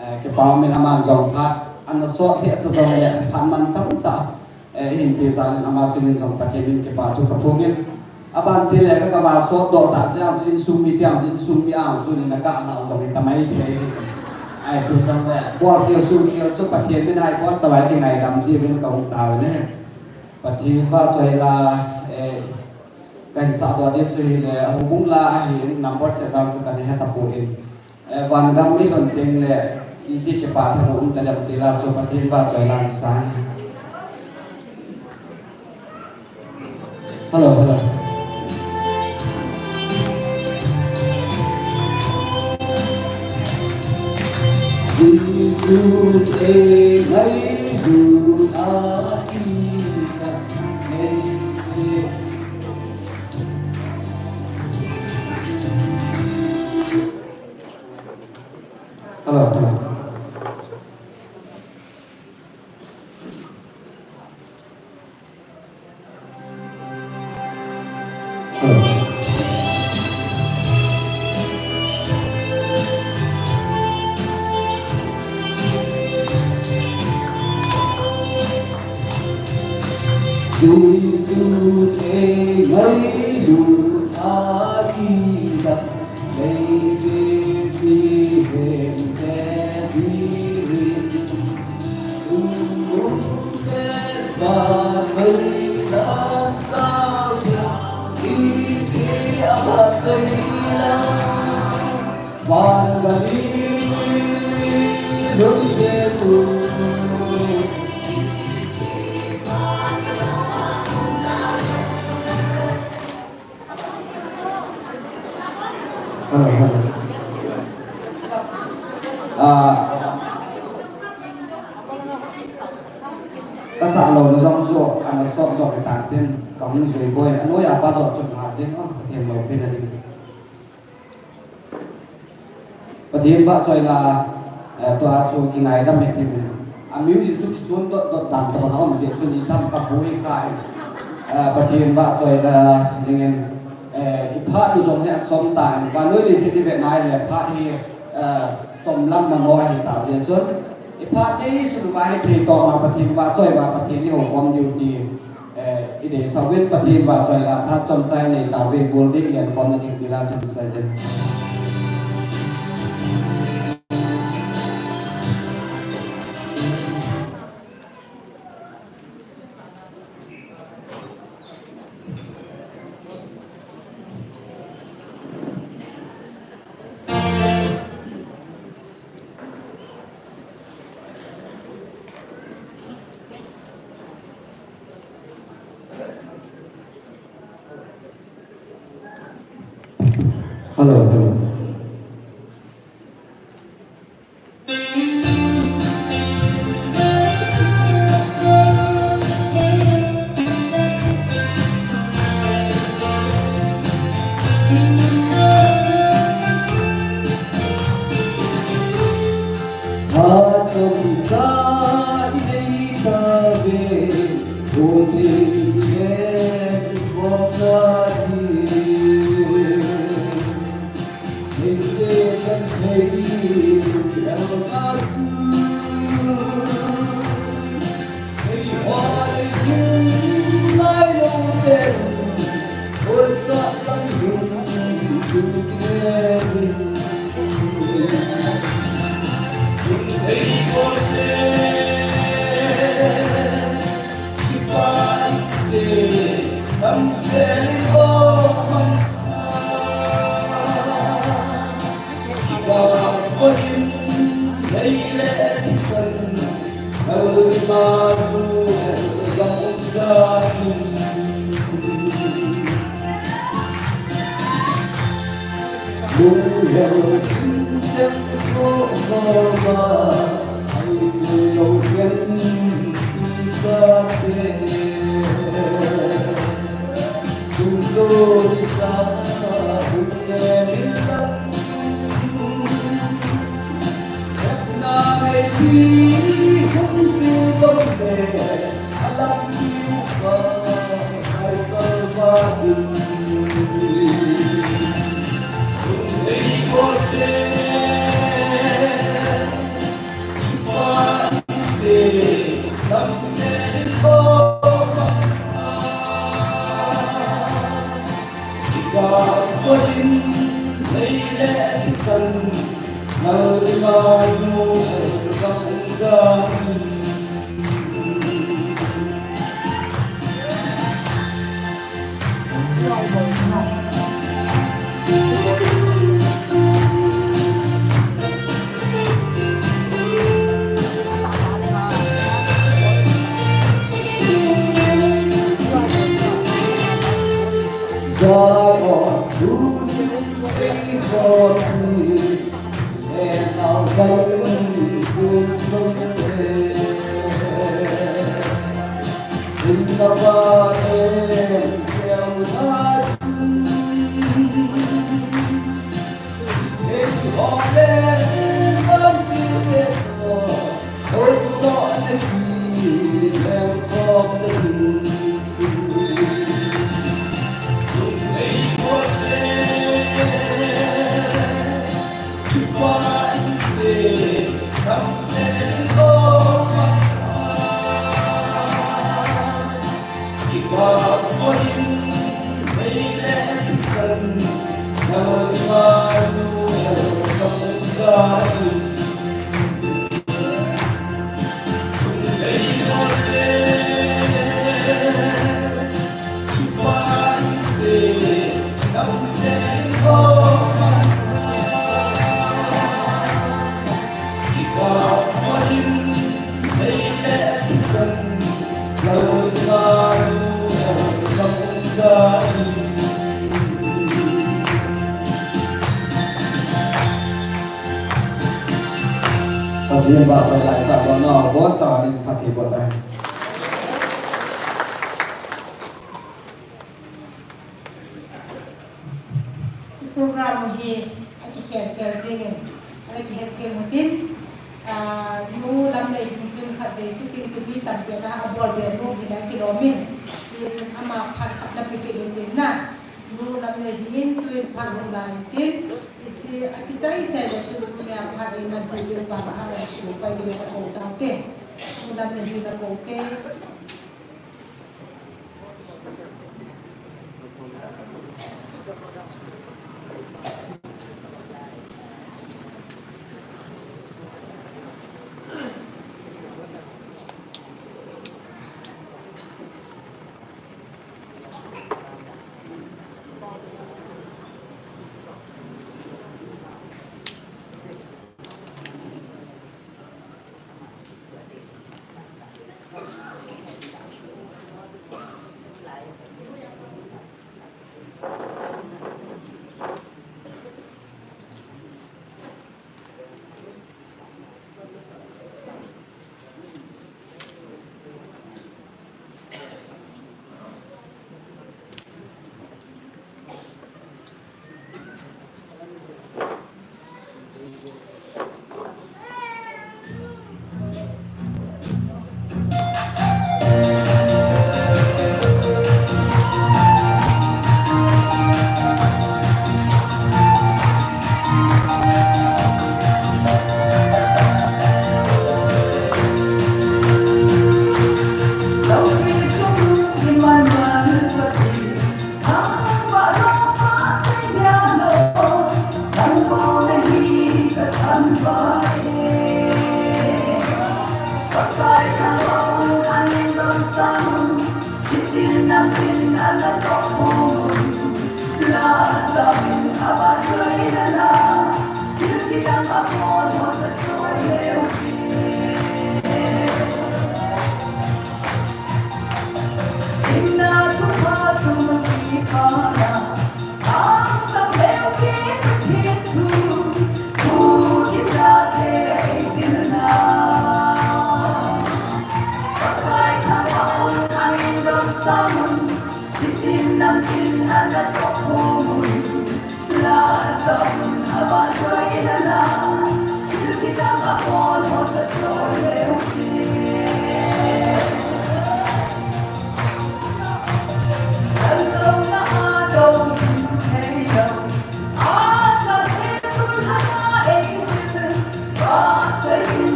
Eh, kipa umin aman jong phat, ana sot lheh ta jongle, phat mantam tah. Eh, ihin pe jal in ama chun in jong Pathen in kipa thu kaphong in. Aban tile ka, kava sotdoh tah jeh a chu insung mite a chu insung mi a chu in aga nau jong in tamai thei. Ahi tu jongle, bol khel sung khel chu Pathen min ahi pon, chavai kingaidam diuvin kahung tauvin ahi. Pathen vahchoi la, eh, kahin sahdoh ding chu hile, houbung la ahin number chet dan chu kana he tapon. Eh, van gam mi lhun teng le, iti kipa thu um tadem ti la chu Pathen vahchoi la sang. Hello, hello. Jesu te mai du a ki ka nei se. Hello, hello. Hello. Jesu te mai du a ki da. Hello, hello. Ah, kasah louna jong chu, ana sot jong tan tin, kahung jui boi. Anoi apa jong chu na jing, oh, Pathen loupina ding. Pathen vahchoi la, eh, tua chu kingaidam e tin. A music chu kichun dot dot dan tabang a um jeh chun idam kabu e kai. Eh, Pathen vahchoi la dingin, eh, iphat u jong hi achom tan. Vannoi leiset ivet na hile phat hi, eh, chom lam mano ahi ta jeh chun. Iphat nei sung uva hi thei toma Pathen vahchoi uva Pathen ihoukhom diu ti. Eh, ideisah uvin Pathen vahchoi la, phat chomcha inei tauve, gol ding lenkhom na ding ti la chun sei ding. Pathen vahchoi laisah bol nau, bon chauvin phatthei boh tai. Program hi akikhel khel jingin, ana kihet them utin, ah, Nu Lamneihin chun khatvei shooting chu mi tampi ana abol be nom in akilom in, hichun ama phat khat ana pe kit utin na. Nu Lamneihin tuin phat hung la intin, hiche akichai chai le chu tunia phat iman pi le pa a chu pai le ka kou taute. Nu Lamneihin la kou te.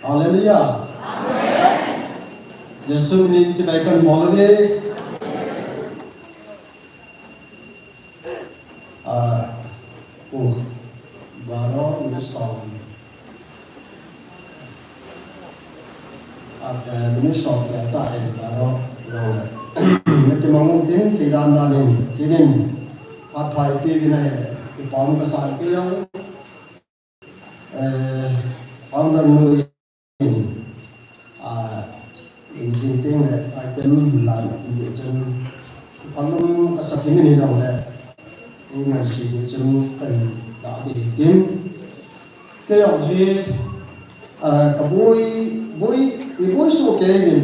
Hallelujah. Jesu minin chibai kan bol uve. Ah, uh, baro ni som. Ah, eh, ni som ya ta eh, baro. Nati mangu tin, ti dan dan in, tinin. Hat phai pi vin eh, ki pom ka san pi yang. Eh, founder nu in, ah, in tin teng le item lan ti chun, phalum ka sa tin ni jong le, in ngan si ti chun kan da ti tin. Kei jong hi, ah, ka boi, boi, i boi su kei in,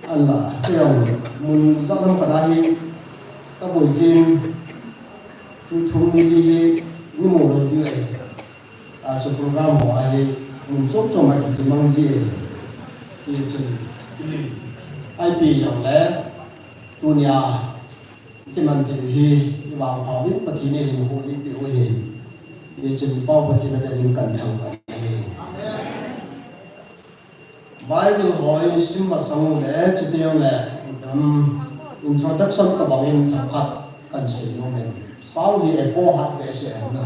ala, kei jong mun jat lam ka da hi, ka boi jin, chu thum ni li hi, ni mo lo ti ai. A chu program ho a hi mun chom chom a kitimang ji e. Hichun, ipi jong le, tunia kiman thei hi, i vangpha uvin Pathen in eihin huhhingpeh u ahi. Hichun, Pa Pathen a velin kan thangvah e. Bible ho i sim masang u le, chuteng le, um, introduction tobang in themkhat kan sim nom e. Sound hi echo hat behseh ahi na.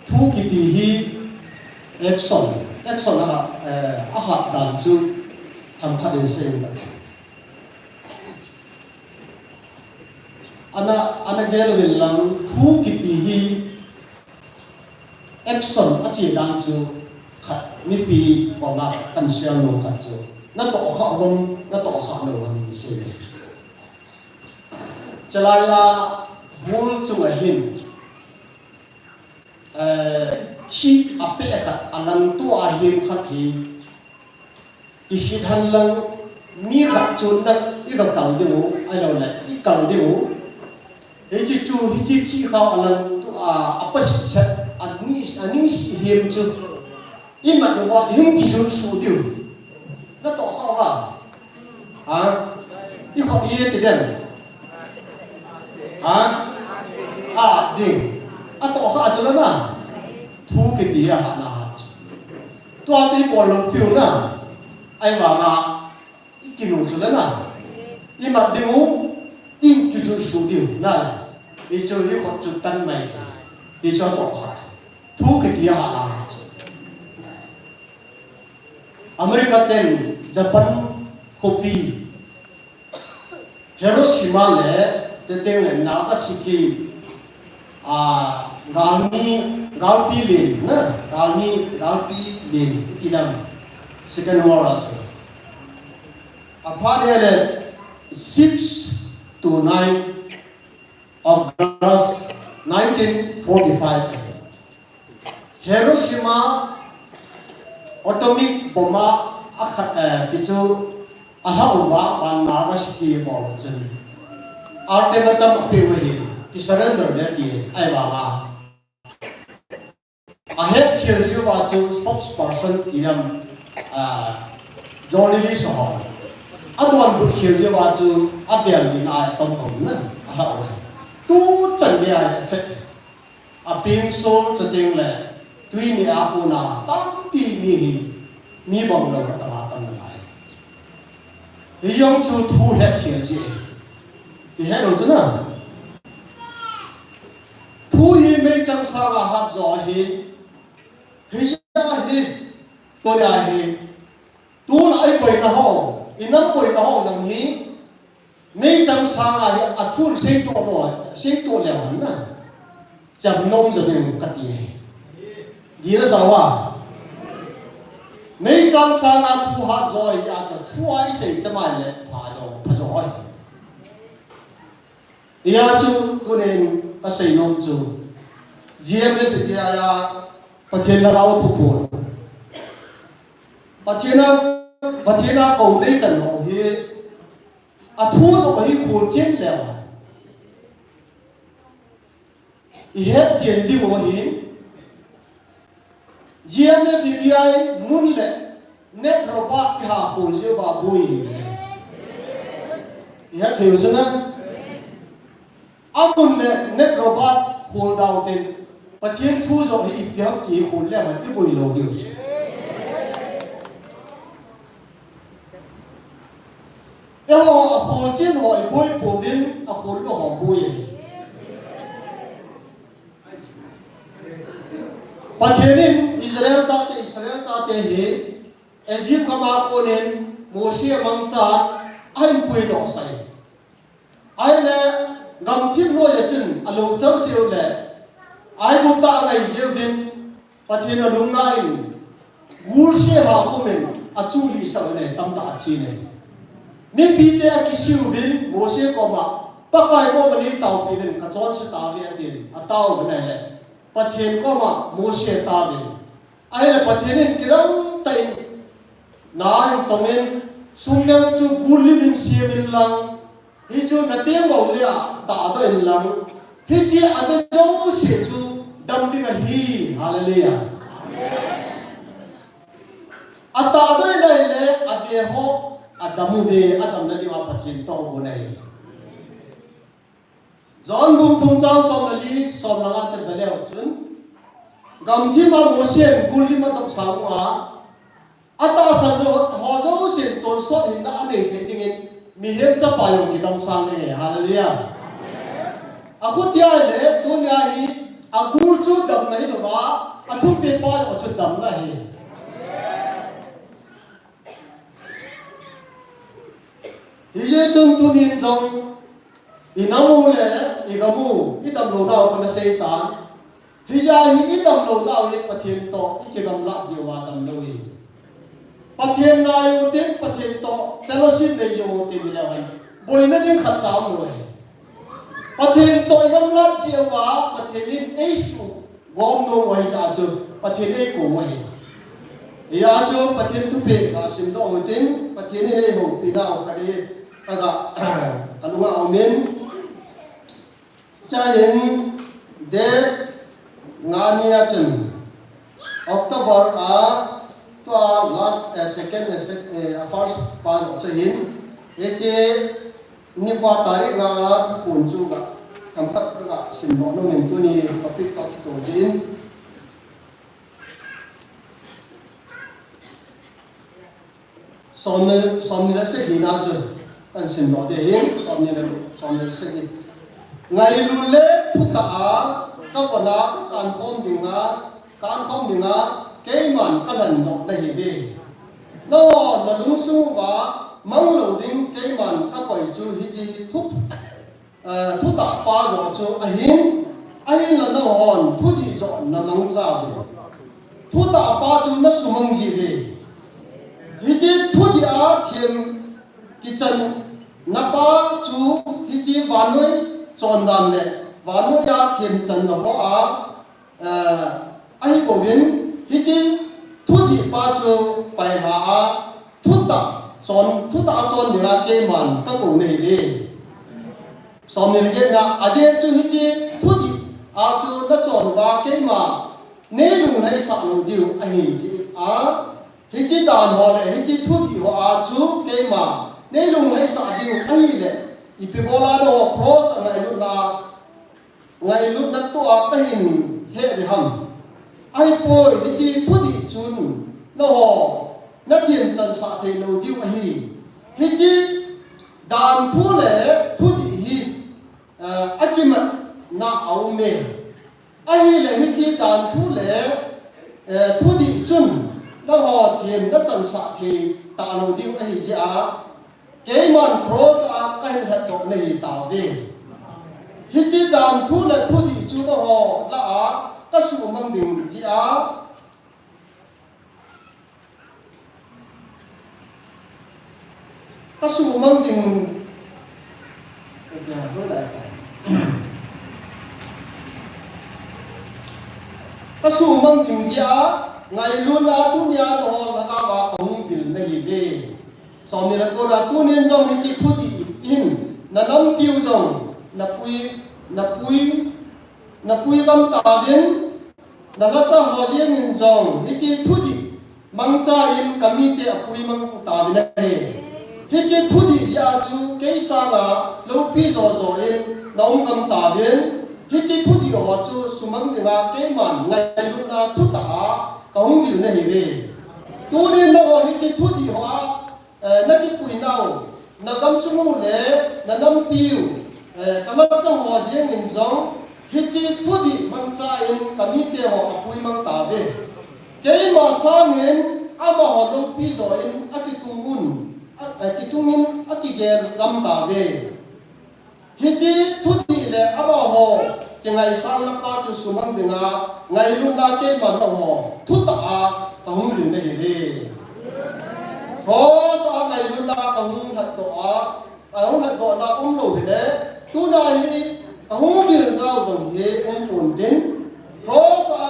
Thu kiti hi action, action a hat, eh, a hat dan chu themkhat in sei u. Ana, ana gel uvin lang thu kiti hi action a che dan chu khat mipi koma kan share nom khat chu. Na tohkhah ham, na tohkhah lou ham sei le. Chalai a hall chunga hin, eh, thih a peh khat, a langto a hem khat hi, i hit hen lang mi khat chun nang i ga kal ding u, ahilou le, i kal ding u. Hiche chu, hiche thih khao a langto a, a pasih set, a ni, a ni sih hem chu. Imat uva, ihung kijun suh diu. Na tohkhah uva. Ha? I khut i ti den. Ha? A ding. A tohkhah chu la na. Thu kiti a hat na hat. Tua chu i bol lou piu na. Ahivanga. I kinu chu le na. Imat ding u, i kijun suh diu na. Hichu hi khut chu tan mai. Hichu tohkhah. Thu kiti a hat na. America ten, Japan, khopi Hiroshima le, chuteng le Nagasaki, a, galmi, galpi len, na, galmi, galpi len, ti dam, Second World War chu. Aphat le le, six to nine August nineteen forty-five. Hiroshima atomic bomb a, a khat, eh, ti chu a lha uva, ban Nagasaki bol chun ultimatum a pe u ahi, ki surrender le ti, ahivanga a hetkhel jeh uva chu spokesperson ti dam, ah, journalist ho, a donbut khel jeh uva chu a bel ding a tom kom na, a lha uva. Tu chan gei a effect. A peng sol chuteng le, tui neh a kona tampi mi hi, mi bang lou a tam a tam nalai. Hijong chu thu hetkhel jeh. I het lou chu na. Thu hi meichang sanga hat jo ahi. Hijeh a hi, tuni a hi, tuna i boina ho, i nam boina ho jong hi, meichang sanga hi a thu seito lou, seito leu hen na. Cham nom jo ding kati ahi. Dina sa uva. Meichang sanga thu hat jo ahi a chu thu a i sei cham a le pha jo, pha jo ahi. Hijeh a chu tunin ka sei nom chu, G M F India a Pathen lhagao thuphon, Pathen a, Pathen a kou neichan ho hi, a thu jo hi kholchen leu. I hetchen diu ahi, G M F India in mun le Nat Roberts kiha khol jeh uva boi. I het thei u chu na. A mun le Nat Roberts khol dau ten, Pathen thu jo hi ipi ham ti khol le ham ti boi lou diu chu. Eiho a kholchen ho i boi pouvin, a khol lou ho boi ahi. Pathen in Israel chate, Israel chate hi Egypt gam a konin Mose mangchan ahin puidoh sai. Ahile gamthip noi a chun alou cham jeh u le, Aigupta angai jeh uvin, Pathen alungna in, gulse ho khumin achulih sah uvin ahi, tamtah athi in ahi. Mipite akisih uvin, Mose koma, Pakai koma neitaopi uvin, kachonse tauve atin, atao uvin ahile, Pathen koma Mose ataovin. Ahile Pathen in kidang tah in, na in tongin, sum dang chu gul lim in sem in lang, hichu nateng lou le a, tahdoh in lang, hiche a be jouse chu dam ding ahi. Hallelujah. Atahdoh in ahile, abe ho adam uve, adamna diuva Pathen toh agon ahi. John bung thum chang som le li, som le nga chan ve leu chun, gamthip a Mose in gul lim adop sang uva, atahsan ho, ho jousen tonsot hinna anei thei dingin, mihem chapa jong kidamsang ding ahi. Hallelujah. Akhutia ahile, tunia hi, agul chu damna hilouva, athumpepa jong chu damna ahi. Hijeh chun tunin jong, i nam u le i gam u, i damlounau kana seitan. Hijeh a hi i damlounau hi Pathen toh i kigamlat jeh uva damlou ahi. Pathen ngai u tin, Pathen toh fellowship nei jong u tin hileu hen, boina ding khatcha umlou ahi. Pathen toh i gamlat jeh uva Pathen in eisuh gom nom u ahijeh a chu Pathen in eikou u ahi. Hijeh a chu Pathen thupeh kasimdoh u hitin, Pathen in eihoupinau khat hi kaga, kalunga aumin. Chuin date nga ni a chun October a tua last, eh, second, eh, sec-, eh, first pa chu hin, hiche nikho tarik nga a thuphon chu ga themkhat kaga simdoh nomin tuni topic toh kitoh jin. Somni, somni le sagi na chu kahin simdoh ding ahin, somni le, somni le sagi. Ngailut le thutah a, ka kona, ka kankhom dinga, kankhom dinga, keiman ka lhendoh nahiuve. Nangho, nalungsung uva, Mang lou ding keiman kakoi chu hiche thu, eh, thutah pa joh chu ahin, ahinla nanghon thudih joh namangcha diu. Thutah pa chu nasumang jiuve. Hiche thudih a them kichanna pa chu hiche vannoi chondan le vannoi a themchanna hoa, eh, ahibouvin, hiche thudih pa chu pailha a, thutah chon, thutah a chon dinga keiman kakou nahiuve. Somni le getna, ajeh chu hiche thudih a chu nachon uva keima neilunglhaisah lou diu ahi jeh a, hiche dan ho le hiche thudih ho a chu keima neilunglhaisah diu ahile, ipi bola nangho cross a ngailutna, ngailutna toh a kahin heh ding ham? Ahipoi, hiche thudih chun nangho nathemchansah theilou diu ahi. Hiche danthu le thudih hi, eh, akimatna aume. Ahile hiche danthu le, eh, thudih chun nangho them nachansah thei talou diu ahi jeh a, keiman cross a kahin lhatdoh nahi tauve. Hiche danthu le thudih chu nangho lah a kasuhmang ding jeh a, kasuhmang ding, kasuhmang ding jeh a, ngailutna tunia nangho lhagao a kahung vil nahiuve. Somni le kona, tunin jong hiche thudih in nanampiu jong napui, napui, napui gam tauvin, nalhacha ho jengin jong hiche thudih mangcha in kamite apui mang tauvin ahi. Hiche thudih jeh a chu kei sanga loupi jojo in naum gam tauvin, hiche thudih ho chu sumang dinga keiman ngailutna thutah a kahung vil nahiuve. Tunin nangho hiche thudih ho a, eh, nakipuinau, nagamsung u le nanampiu, eh, kalhacha ho jengin jong hiche thudih mangcha in kamite ho apui mang tauve. Keima sangin amaho loupi jo in akitung un, a, eh, kitung in akigel gam tauve. Hiche thudih le amaho kingaisangna pa chu sumang dinga ngailutna keiman nangho thutah a kahung vil nahiuve. Cross a ngailutna kahung lhatdoh a, kahung lhatdohna umlou hile, tuna hi kahung vilnau jong hi umpon tin. Cross a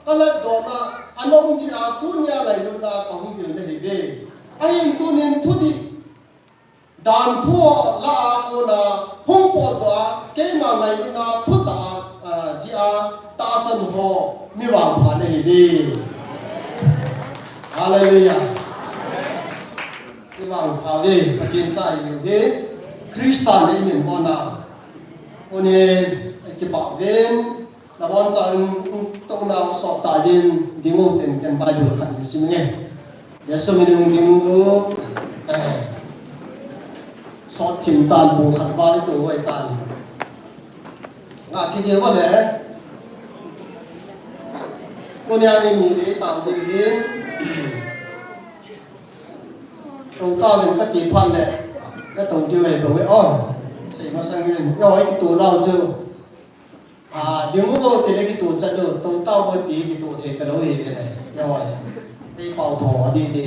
kalhatdohna ana um jeh a tunia ngailutna kahung vil nahiuve. Ahin tunin thudih danthu lah a kona hung potdoh a, keima ngailutna thutah a, ah, jeh a tahsan ho mi vangpha nahiuve. Hallelujah. Mi vangpha uve, Pathen cha ihiuve. Christa na imin hona. Tuni, eh, kipah uvin. Nabonchauvin, touna sot tah jin, ding u tin, ken Bible khat hin sim inge. Jesu min in ding u, eh, sot thim tan, bung khat val ito hoi tan. Nga kije vo le. Kunia ni ni le tau di hin. Tou tauvin kati phat le. Ka tou diu ahi bou e o. Sei masang in. Yo, i kitoh nau chu. A, ding u bou ti le kitoh chat lou, tou tau bou ti kitoh thei talou hi ve le. Yo, ei pao tho di di.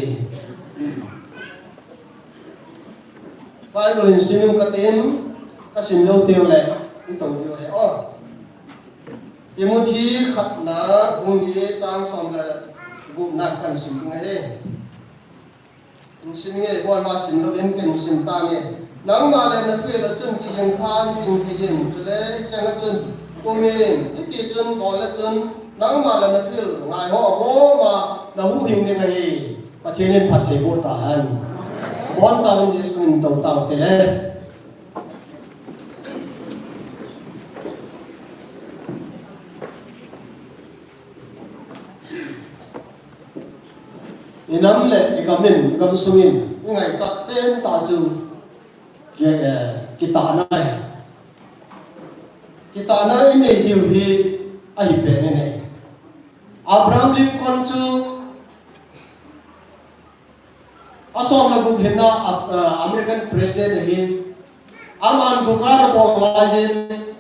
Bible in sim in katin, kasim lou teng le, i tou diu ahi o. Timothy khatna, bung li chang som le gupna kahin sim ding ahi. Sim inge, bol ma sim lou in ken sim tange. Nangma le na thuhil a chun kijeng pha in jing thei in, chule hicheng a chun um in, hiti chun bol le chun nangma le na thuhil ngai ho a bou ma na huhhing ding ahi. Pathen in phatthei boh tahen. Bonchauvin Jesu min in tou tau te le. I nam le i gam in, gam sung in, i ngaichat pen tah chu ki, eh, kitahna ahi. Kitahna i nei diu hi ahi pen in ahi. Abraham Lincoln chu a som le gup hinna, a, a, American President ahin, aman dukan abol laiyin,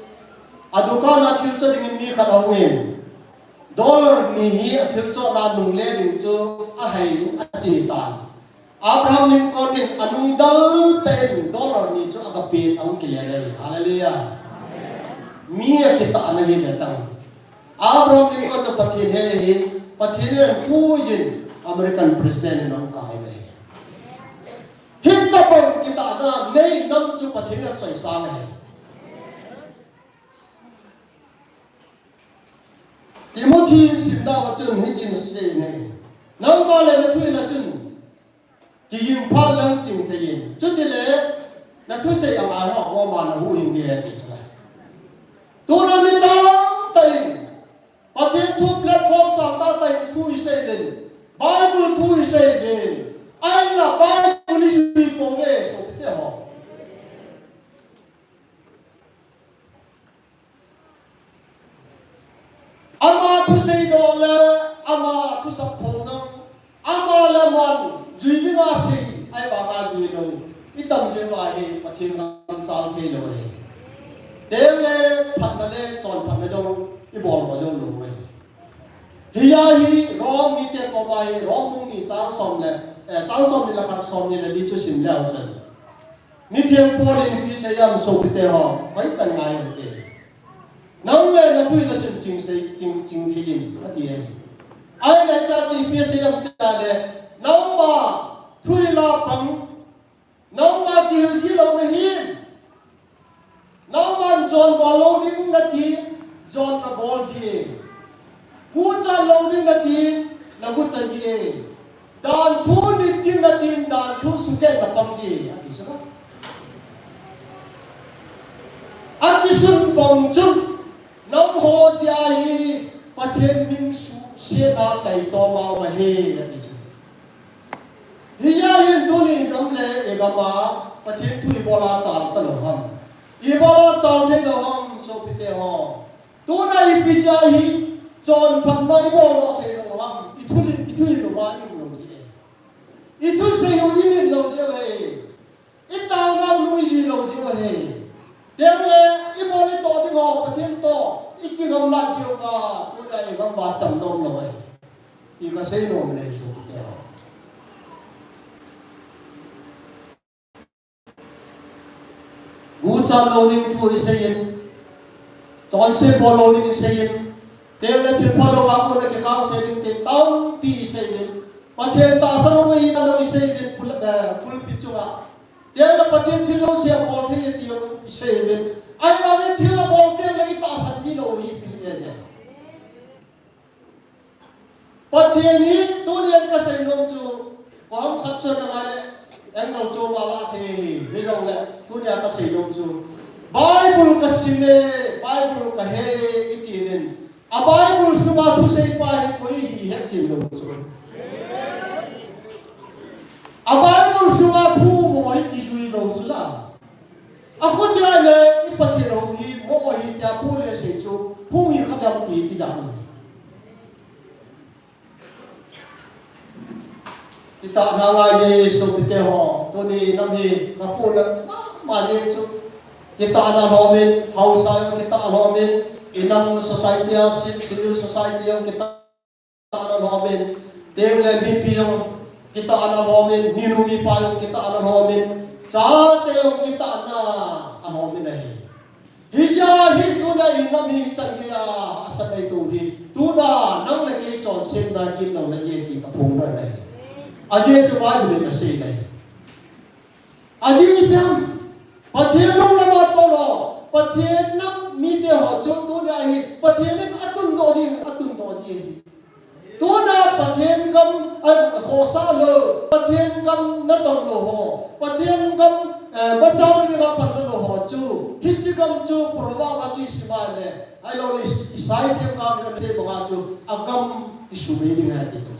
adukan a thil cho dingin mi khat ahungin, dollar ni hi athil chohna nungle ding chu ahai in ache tan. Abraham Lincoln in anungdal tah in dollar ni chu agapen ahung kile le. Hallelujah. Mi akitahna hi le tang. Abraham Lincoln chu Pathen he ahin, Pathen in apuiyin American President in ahung kai le. Hitobang kitahna nei nam chu Pathen in achoisang ahi. Timothy simna a chun hitin asei e. Nangma le nathu in a chun kiging phat lang ching thei in. Chutile nathusei angai ho, ho ma nahu hing ding ahi ti chu. Tuna mi tamtah in Pathen thu platform sang tahtah in thu isei uvin, Bible thu isei uvin, ahinla Bible ijui pouve, sopite ho. Ama thusei doh le, ama thusap phong jong, ama le aman jui dinga sei, ahivanga jui lou itam jeh uva hi Pathen gam chang thei lou ahi. Teng le phatna le chonphatna jong ibol ho jong lou ahi. Hia hi Rom mite koma hi, Rom bung ni chang som le, eh, chang som ni le khat, som ni le li chu sim leu chun, Mithiang Paul in ipi asei em sopite ho, hoitah in ngai u hite. Nang le nathu in a chun ching sei, ching, ching thei in, ati e. Ahile hiche a chu ipi asei em tile, nangma thu ila pang, nangma kihil ji lou nahin, nangman jon bol lou ding nati, jon nabol ji e. Guchat lou ding nati, naguchat ji e. Dan thu nit ding nati, dan thu sukeh napang ji e, ati chu na. Ati sun bang chun, nangho jeh a hi Pathen min suhsetna taitom a um ahi, ati chu. Hijeh hin tuni gam le igam a Pathen thu ibola chal talou ham? Ibola chal thei lou ham, sopite ho? Tuna ipi jeh a hi chonphatna ibol lou thei lou ham? Ithu le, ithu le lou ma i um lou ji e. Ithusei u imit lou ji e. Itaona u nung iji lou ji e. Teng le ibol itoh ding ho Pathen toh ikigamlat ji uva, tuna igam a cham nom lou e. Ti kasei nom e, sopite ho. Guchat lou ding thu isei in, chonset bol lou ding isei in, teng le thilpha lou a kona kikang sei ding tin tampi isei in, Pathen tahsan lou ahi nalou isei in, pul-, eh, pulpit chunga. Teng le Pathen thil lou sei bol thei e ti jong isei in. Ahivangin thil abol teng le itahsan ji lou hi ipi e. Pathen hi tunia kasei nom chu, koiham khat chun angai le, engdang chu ma la thei hi, hijongle, tunia kasei nom chu, Bible kasim e, Bible kahe e, iti in, a Bible sunga thusei pa hi koi hi hetchen lou chu. A Bible sunga thu mo hi kijui lou chu la. Akhutia le i Pathen hou hi mo hi tia Paul in asei chu, hung hi kha dam ti, ti jat u. Kitahna ngai e sopite ho, tuni nam hi kapohnat mama jeng chu. Kitahna lhomin, haosa jong kitah lhomin, inam society a, ci-, civil society jong kitah kitahna lhomin, teng le mipi jong kitahna lhomin, minu mipa jong kitahna lhomin, chate jong kitahna alhomin ahi. Hijeh a hi tuna inam hi chan geiya hahsat neitou hi, tuna nang le kei chonsetna gimlouna jeh ti kaphong lhon ahi. Ajeh chu Bible in asei ahi. Ajeh ipi ham, Pathen lunglam a chol o, Pathen nam mite ho chu tuna hi, Pathen in atundoh jin, atundoh jin. Tuna Pathen gam a khohsah lou, Pathen gam natong lou ho, Pathen gam, eh, machal dinga pan lou ho chu, hiche gam chu proverb a chu isim a le, ahilou le Isai themgao in asei banga chu, agam kisumei ding ahi ti chu.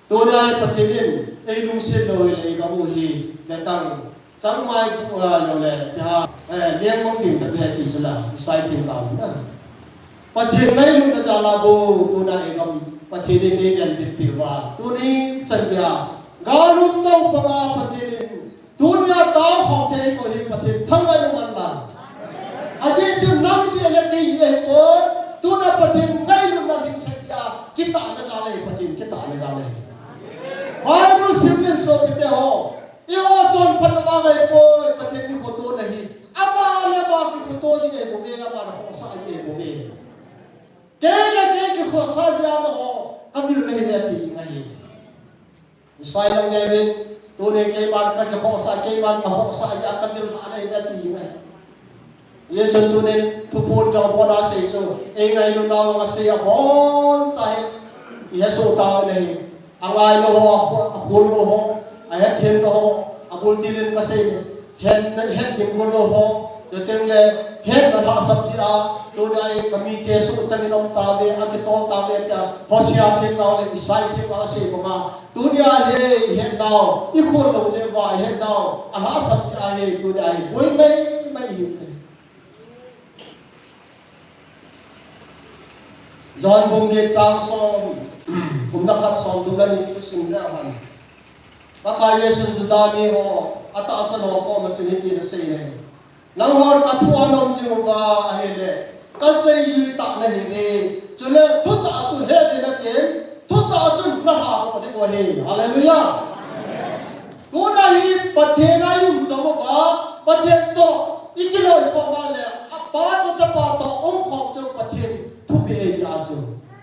Tuna hi Pathen in eilungset lou hile, igam u hi, natang, changmai bu, ah, lou le, pi ha, eh, lengmang ding nahi ti chu la, Isai themgao in a. Pathen ngailutna jal a bou, tuna igam Pathen in eidin dippi uva. Tuni chan dia. Galum to panga Pathen in. Tunia tao khom thei ko hi Pathen thangvah in um hen lang. Ajeh chu nang jeh le kei jeh ahipoi. Tuna Pathen ngailutna lhingset jeh a. Kitahna jal ahi Pathen, kitahna jal ahi. Bible sim in sopite ho. Eiho chonphatna vang ahipoi, Pathen in khoto na hi. Ama le ama kikhoto ji ahibouve, ama na khohsah ji ahibouve. Kei le kei kikhohsah ji a na ho, kavil na hi le ti ji ahi. Isai lang ne rin, tuni keiman kakikhohsah, keiman kakhohsah ji a kavil na hi le ti ji ahi. Hijeh chun tunin thuphon jong abon a sei chu, eingailu nau jong asei abon cha hi, ihesoh tau ahi. Angailou ho, akhol lou ho, ahethem lou ho, abul til in kasei, het, hethem lou ho, chuteng le, hetna lhahsam jeh a, tuni a hi kamite suhchang in um tauve, akitol tauve tia, Hosea themgao le Isai themgao asei banga, Tunia hi ihet nau, ikhol lou jeh uva ihet nau, alhahsam jeh ahi, tunia hi boi maimai hi. John bung get chang som, thum le khat, som thum le ni chu sim leu hen. Pakai Jesun Juda miho, atahsan ho koma chun hitin asei e. Nanghon kathu anom jing uva ahile, kaseijui tah nahiuve. Chule thutah chu hetding natin, thutah chun nalhadoh ding u ahi. Hallelujah. Tuna hi Pathen a i um chom uva, Pathen toh i kiloi khom uva le, a Pa toh Chapa toh um khom chu Pathen thupeh ahi a chu.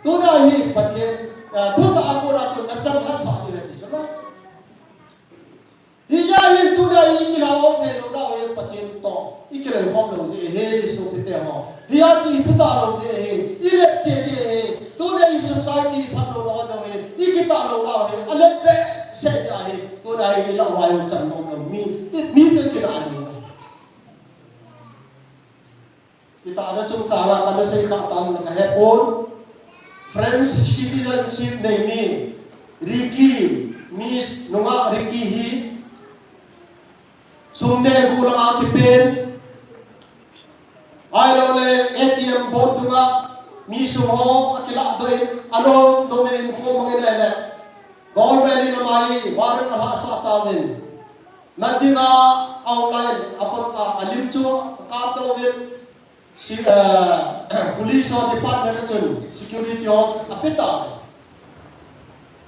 Tuna hi Pathen, eh, thutah a kona chu nachan lhatsah ding ahi ti chu la. Hijeh hin tuna hi i kilhah um thei lou nau hi Pathen toh i kiloi khom lou jeh ahi, sopite ho. Hijeh chun i thutah lou jeh ahi, i lep cheh jeh ahi. Tuna hi society phat lou nau jong hi, i kitah lou nau hi, alep behseh jeh ahi. Tuna hi i lah uva i chan nom lou mi, mi toh i kilah lou. Kitahna chungchang a kana sei kha tam na kahe pon. French citizenship nei mi Ricky, Miss nungah Ricky hi sum neh gu langa kipen. Ahilou le A T M booth dunga mi sum ho akilah doh in alom dom in kho mangin ahile. Government in ama hi warrant alhahsah tauvin. Nading a online a phone a, alim chu akap doh uvin. Si, eh, police ho department a chun, security ho ape ta.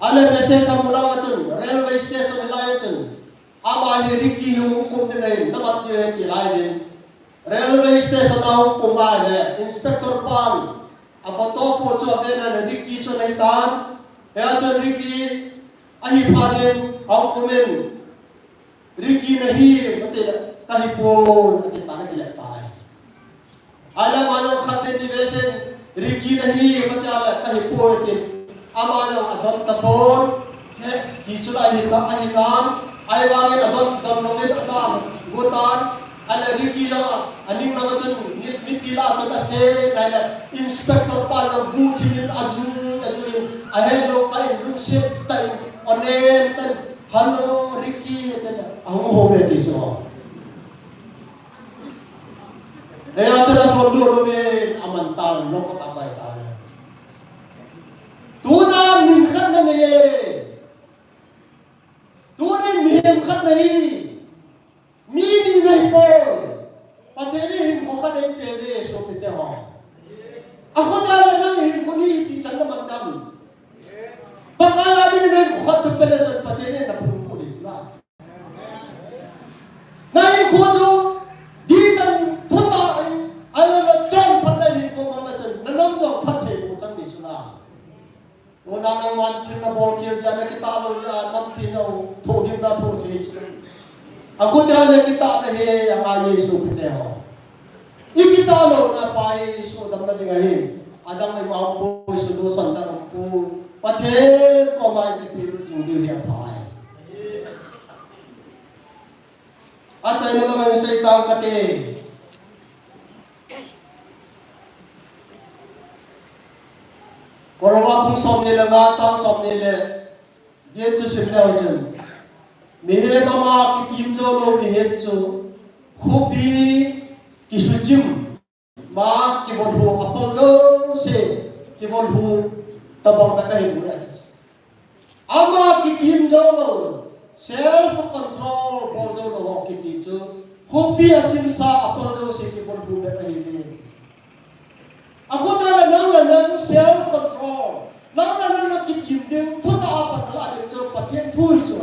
Ale message amu lai a chun, railway station lai a chun, ama hi Ricky hi hung kum ding ahi, namat ding ahi ti lai ding. Railway station a hung kum lai le, inspector pan, a photo pu chu aven le Ricky chu anei tan. Hia chun Ricky ahi phat in, ahung kum in, Ricky nahi, mati le, kahipoi, ati tan, akile tai. Ahile ama jong khat le ni vesen, Ricky nahi, mati le, kahipoi, ati. Ama jong adon tapon, he, hi chu la hi ta, ahi tan. Ahivangin adon, don louvin adon, gu tan. Ahile Ricky langa, aning langa chun, mi, mipi lah a chun ache, ahile, inspector pa jong bu thim in aju, aju in, ahet lou kah in, lungset tah in, onem tah in, Hello, Ricky, ati le, ahung hou ve ti chu. Hia chu la thon lou lou ve, aman tan, lou ka pa pai tan. Tuna min khat nanei e. Tuni mihem khat nahi. Mi ni nahipoi. Pathen in hinkho khat eipeh e, sopite ho. Akhoh a le nang hinkho ni ti chan naman dam. Pakai a ding in hinkho khat chu pe le chun Pathen in naphung khu ding chu la. Na hinkho chu, ding tah, thutah, ahilou le chonphatna hinkho mang le chun, na nom jong phatthei bou chang ding chu la. Tuna nangman thil nabol khel jeh a, nakitah lou jeh a, nampi na thohgim na thoh thei chu. Akhoh a le kitah nahi, anga Jesu kiti ho. I kitah louna pa hi soh damna ding ahi. Adang ima umpoi, soh dosan dang umpoi. Pathen koma i kipelut ding ding hi apha ahi. Achaina lam in sei tang kate. Proverb bung somni le nga chang somni le get chu sim leu chun. Mihem ama kitim jou lou mihem chu khopi kisuchim ma kivolhu apang jouse kivolhu Tabang ka kahin mu na. Ama kikim jou lou, self control bol jou lou ho kiti chu, khopi a chimsa a pal jouse kibol lhu bep ahi. Akhut a nang le nang self control, nang le nang na kikim ding, thutah a pan la ding chu Pathen thu hi chu.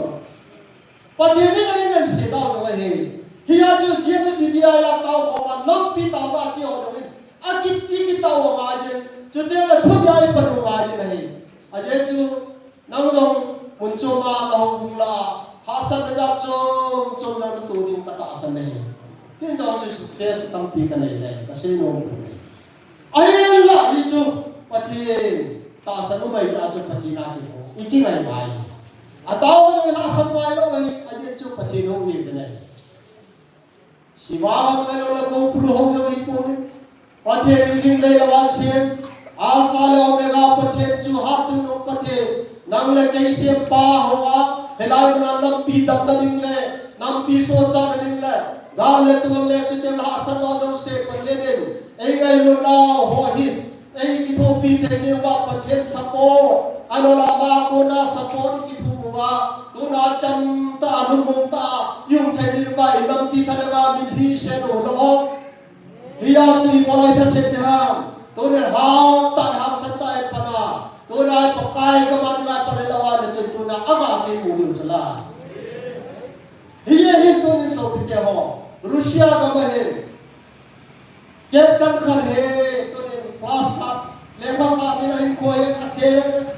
Pathen in a ingansena jong ahi. Hia chu J F D I a tao khom a nampi tao a che ho jong in, a kiti kitao ngai jin, chuteng le thutia i pan u ngai jin ahi. Ajeh chu nang jong mun chom a na houbung la, hahsatna jat chom chom nang na to ding ka tahsan ahi. Tin jong chu face tampi ka nei le, ka sei nom u ahi. Ahinla hichu Pathen tahsan u mai ta chu Pathen a kihou. I kingai mai. Atao jong i hahsat mai lou mai, ajeh chu Pathen hou hi ka nei. Siva hung le lou le GoPro hung jong hi poi. Pathen in jing lei le van sem. Alpha le Omega Pathen chu hatchungnung Pathen. Nang le kei sempa hou a, hilai mun a nampi damna ding le, nampi sochatna ding le, gal le tol le, chuteng le hahsatna jouse pan le ding. Ei ngailutnau ho hi, ei kithopi thei diu va Pathen support, ahilou le ama kona support i kithopi uva, tuna cham tah a lungmong tah a i um thei diu va, i nampi thanei uva min hi se lou lou. Hia chu ipi lai thase ti ham. Tuni hao tah hangsan tah i pan a, tuna i Pakai gam a dinga pan le lou a le chun tuna ama chu i mu diu chu la. Hia hi tunin sopite ho, Russia gam a hin Captain khat hi, tunin fast khat, lekha kap in ahin khoi in ache,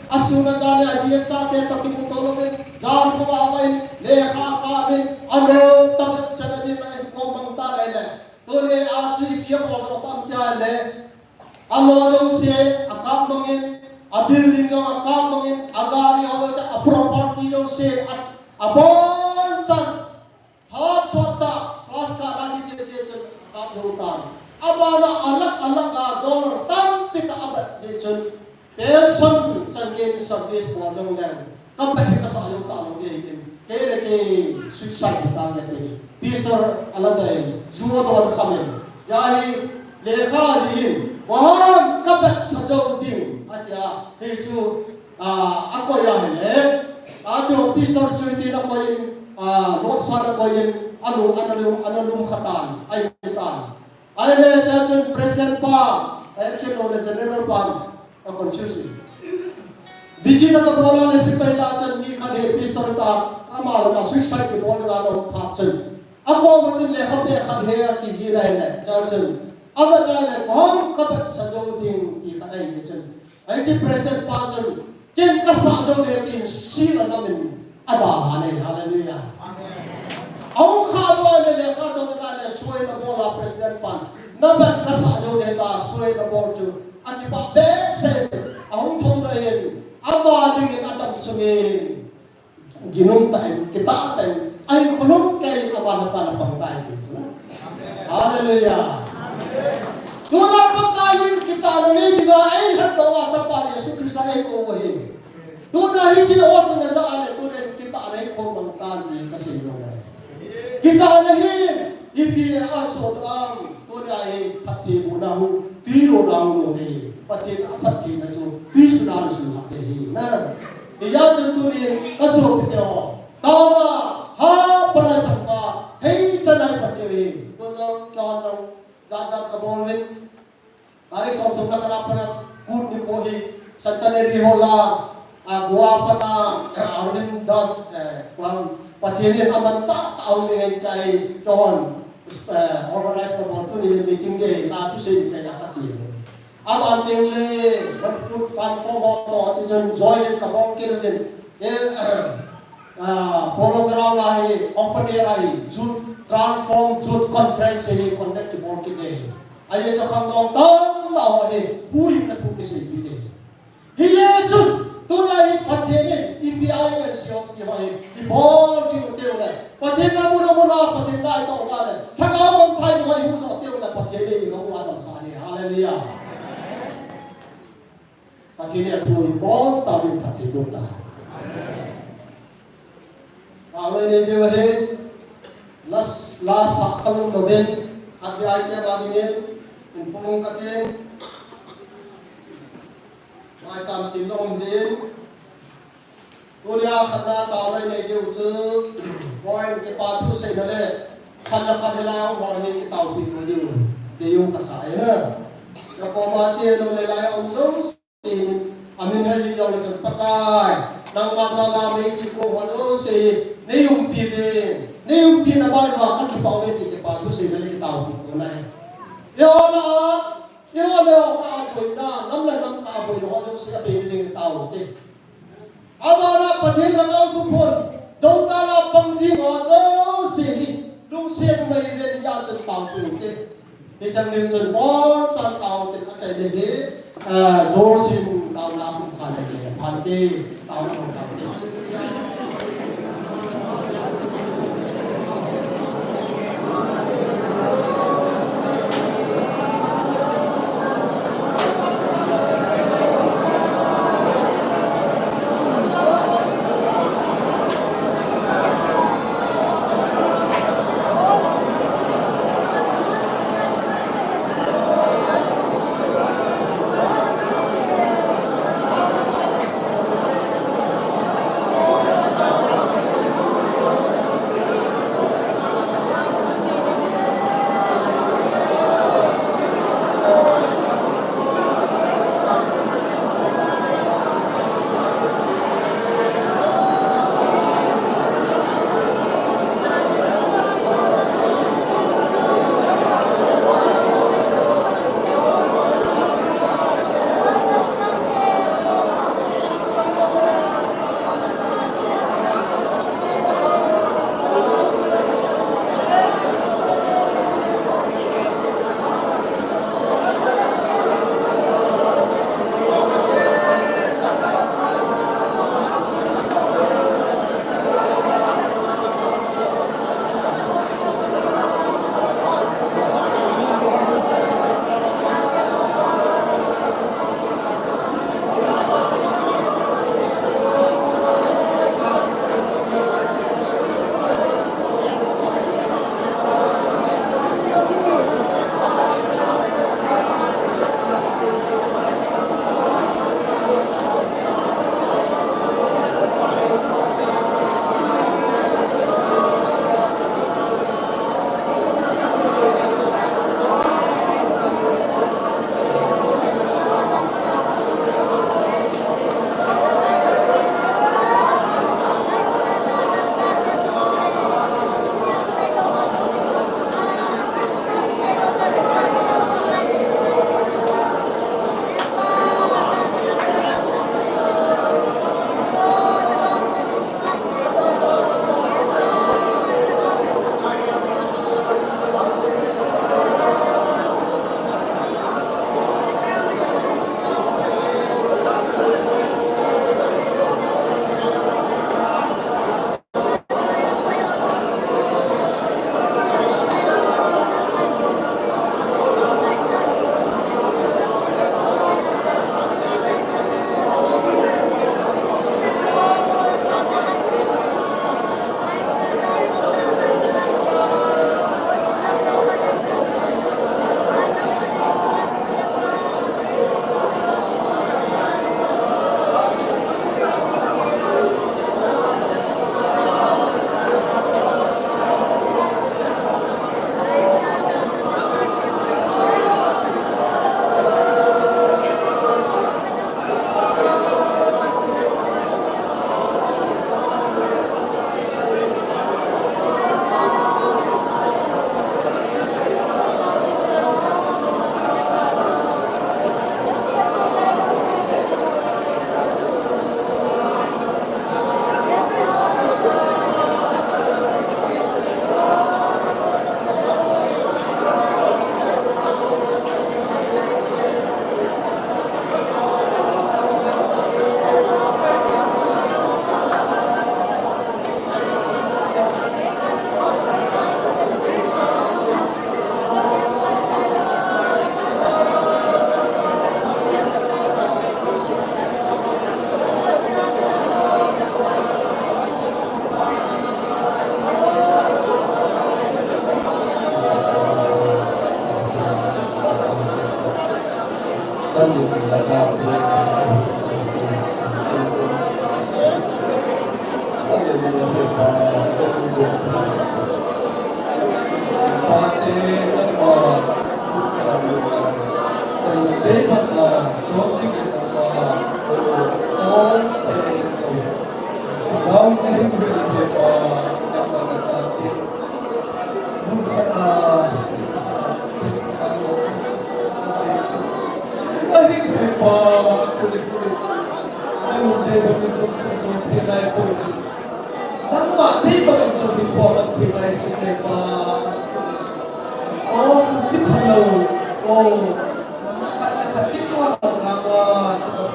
asun ajan in aji achate toh kimuto louvin, jan kho a va in, lekha kap in, ano, tabang chan a din ahin khom mang tan ahile. Tuni a chu ipi abol doh tam tia le, alo jouse akap mang in, a building jong akap mang in, a gari ho jouse, a property jouse, a, abonchan Hat sot tah, fast car a kiche te chun akap lou tan. Abana alakh alakh a dollar tampi tah abat jeh chun, pension chan gei in service bol jong leng, kabet hi kasah jou talou ding ahin, kei le kei suicide hi tange ti. Pastor ala doi, ju adon kham in. Hia hi lekha jih in, Vahan kabet sa jou ding, atia, hichu, a, akoi ahile, a chu pastor chu tin akoi in, a, Lord Sir akoi in, anu, analum, analum khatan, ahi tan. Ahile, chua chun president pa, a, kilo le general pa, a confusing. Visit a kabol a le sepai la chun mi khat hi pastor ta, ama le ama suicide kibol ding a lom thap chun. Akom a chun lekha pe khat hi akijih in ahile, chua chun. Avet a le, Vahan kabet sa jou ding, ti khat ahi chun. Hiche president pa chun, ken kasah jou ding tin, seal anam in, ada han e, hallelujah. Ahung kha bou le lekha chom khat le suai na bol a president pan. Nabet kasah jou ding ta suai na bol chu. Akipah behseh in, ahung thou na in, ama ding in adam sung in. Ginum tah in, kitah tah in, ahi khulum kei ama lhacha na pang tai ti chu na. Hallelujah. Tuna Pakai in kitahna nei dinga eilhat lou a Chapa Jesu Christa eikou u ahi. Tuna hiche o chu na ja a le tuna kitahna eikhom mang tan ti kasei nom e. Kitahna hi ipi a sot am, tuna hi phatthei bohna hung, tui lona hung lou ahi. Pathen a phattheina chu tui suna lou suna te ahi na. Hijeh chun tunin ka sopite ho, taona ha panai pan pa, thei chanai pan diu ahi. Tun jong, chon jong, jat jat kabol uvin. Tarik somthum na kala pana, Kut nikho hi, Centenary Hall a, a, Goa pana, eh, Arvind Das, eh, Khuang, Pathen in aman cha tao ni chai, chon, eh, organize kabol tuni meeting ding, na thusei ding kei a kachi. Aban teng le, Manipur transform ho to, ati chun join in kabol kit in, eh, ah, Polo Ground a hi, open air a hi, Youth, Transform Youth Conference hi, conduct kibol kit e. Ahi chu khangdong tamtah ho hi, hui ka thu kisei pi e. Hijeh chun, tuna hi Pathen in, ipi a i ngan sih u ti ho hi, kibol jing u teu le. Pathen a mun a mun a, Pathen a i to u le. Lhagao mangthai ho i hu u teu le, Pathen in i nung u a damsah e. Hallelujah. Pathen in athu in boncha in phatthei boh ta. Awe nei diu ahi, la, la sah khalum louvin, khatvei a i te ba dingin, in pung kate. Ai sam sim na um jin. Tunia khatna taona nei diu chu, point kipa thu seina le, khat le khat hilai a um ho hi kitaopi to diu, diu kasa e na. Na koma chenu le lai a um jouse, amin hei jong le chun Pakai, nangma jal a mei ti ko ho jouse hi, nei umpi ve, nei umpi na ban ma ka kipah uve ti kipa thu seina le kitaopi to na e. Eiho le, eiho le ho ka boina, nam le nam ka boina ho jouse a bei ding tao te. Abana Pathen lhagao thuphon, dou dal a pang jing ho jouse hi, lungset mai ven a chun tao peh te. Hicheng le chun bon chan tao te, achaina hi, ah, George in taona hung khan le le phan te, taona hung khan te.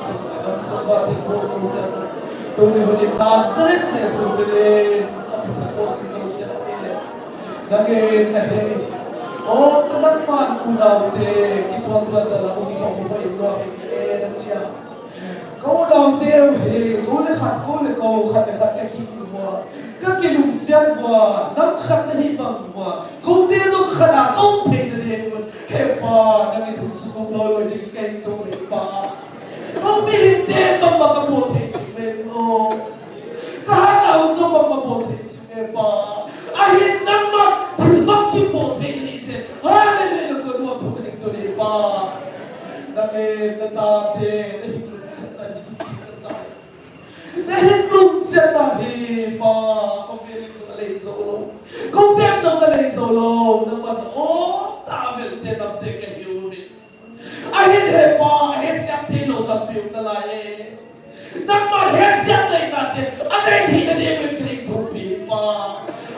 Lamsung va thilbol jouse a chu, tuni hun in Nazareth Jesu min in, aphatdoh jouse a, nangin nahe. O, ka nangman unaute, kituak tuak dala um khom uva in lua in e, na chia. Ka unaute u hi, ko le khat, ko le ko, khat le khat ka ki uva, ka kilungsiat uva, nang khat nahi bang uva, kote jong khat a ka um theina diuvin, he Pa, nangin hung sukhum loi loi ding ka hin thum e Pa. Ka mihemte bangma ka bol thei sih ve o. Ka hatnau jong bangma bol thei sih ve Pa. Ahin nangma thil bang kibol thei nahi jeh. Hallelujah, na kon uva thum ding tuni Pa. Nangin na tate, na hin lungset tan hi ka sa. Na hin lungset tan hi Pa. Ka veli jong ka lei jou lou. Ka umden jong ka lei jou lou. Nangma o, tavel te nam te ka hiu ve. Ahin he Pa, ahesiam theilou tampi um nalai e. Nangman hesiam neina te, anei theina diuvin ka hin thumpi Pa.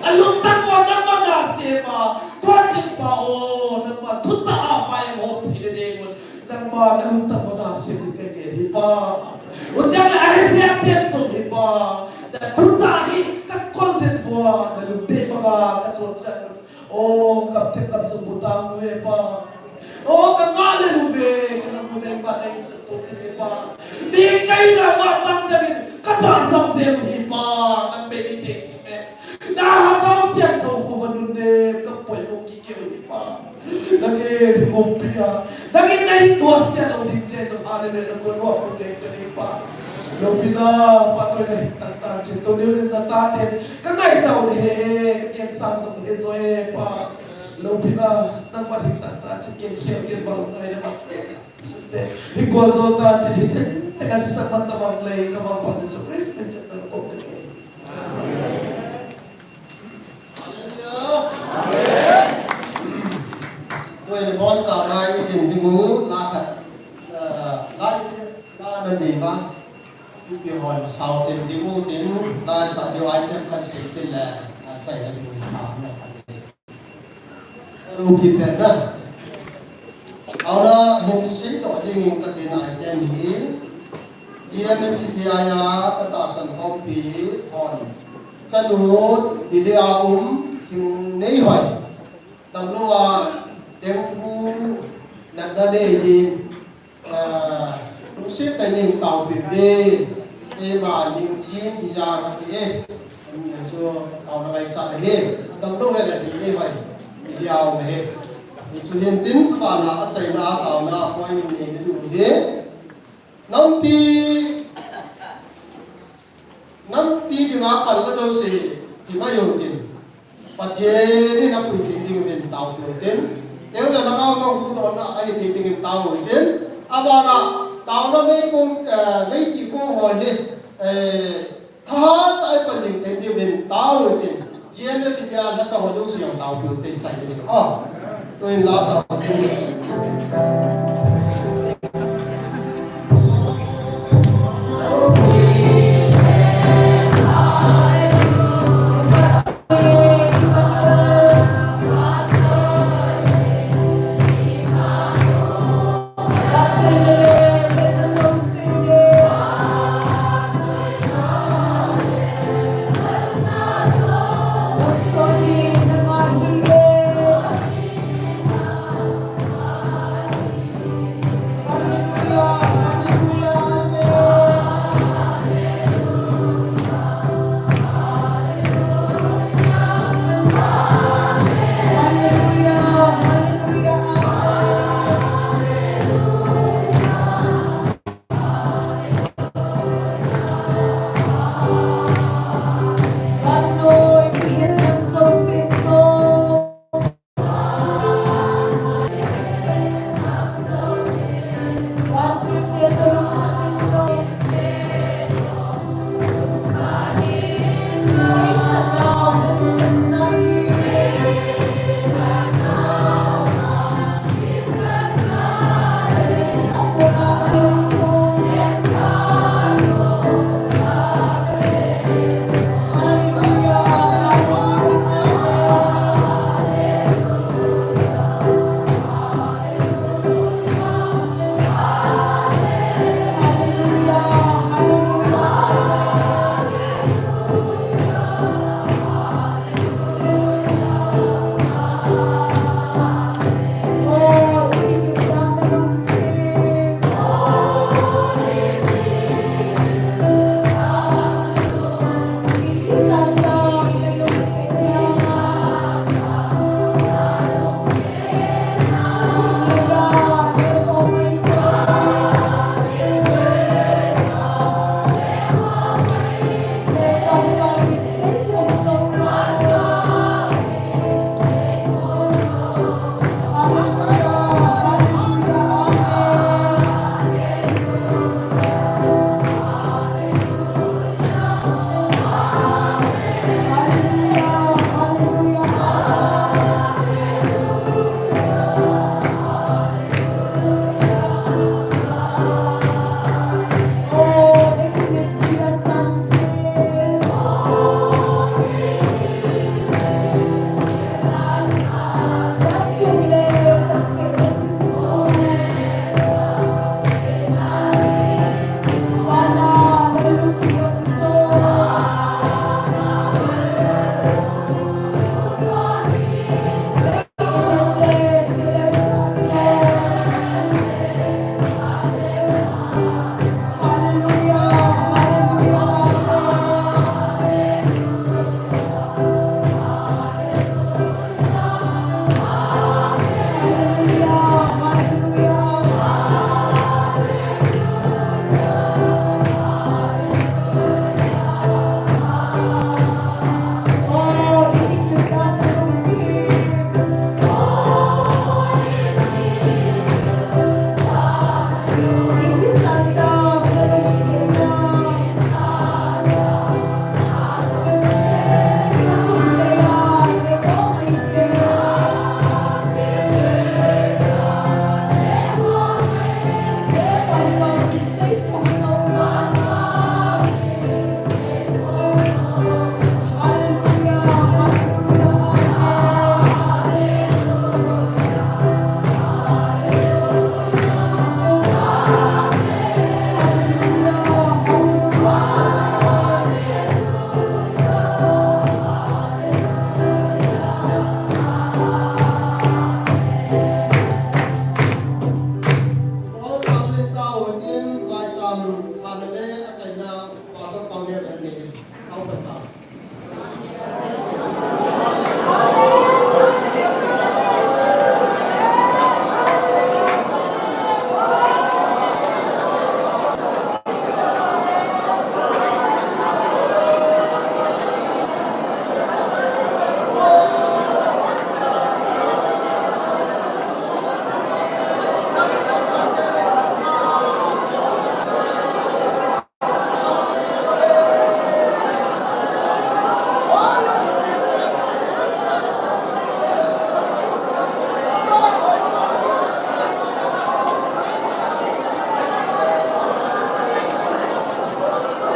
Alungtang uva nangman na sem a, tua chun Pa o, nangman thutah a vai ahom theina diuvin, nangman alungtang uva na sem ding ka ngen hi Pa. Hijeh a le ahesiam then jong hi Pa, na thutah hi ka kol den uva, na lungdei banga ka chon chan. O, ka thep ka jum bu tang uve Pa. O, ka ngah lel uve, ka nam u nei ba nei sut to te Pa. Mi kaina ma chang chang in, ka tahsan jeng u hi Pa, nang bei ni te si me. Na ha ka sian ka u ko va nun ne, ka poi mo ki ke u hi Pa. Nang e, ni mo pi a. Nangin na hin tua sian lo ding se to, hallelujah, na ko tua ko ke ke ni Pa. Loupina, Pa toh na hin tang tang che, to ni na ta te. Ka ngaicha u le he, ka keng sang jong le he jo e Pa. Loupina, nangma hin tah tah chu ken khel ken bal ngai na ma. Hi ko jo ta chu hi te, te ka sa man ta bang le, ka bang pa Jesu Christ, ken sa ta ko te. Amen. Hallelujah. Amen. Ko en bon cha ngai i din ding u, la khat. Ah, la, la na ding ba. Ipi hon sau tin ding u tin, la sa diu item kan sei tin le, la sai na ding u ha na kan. Rupi pen na. Aula hin sei to jing in ka tin item hi. G M F T I a ka tahsan khompi hon. Chanu, Dili a um, Hingneihoin. Damlou a dengue natna nei in. Ah, lungset tah in taopeh uve, keima Ningchin Hijang kati e. Amin chu taona ngaichat ahi. Damlou le le Hingneihoin. Idia um ahi. Hichu hin tin, fana achaina a taona appointment nei na diu ahi. Nampi Nampi dinga panla jouse, kimai u tin. Pathen in apui thei ding uvin taopeh u tin. Teu le langa ma hu dona ahi thei dingin tao u tin. Abana, taona meikong, eh, meiti kong ho hi, eh, thahat a ipan ding thei ding uvin tao u tin. G M F India lhacha ho jouse jong taopeh u te chai ni. Oh. Tuin la sa u tin. Pam, pam le achaina, Pastor Pam le le ne. Au pam ta.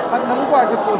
Khat nam kua kipun.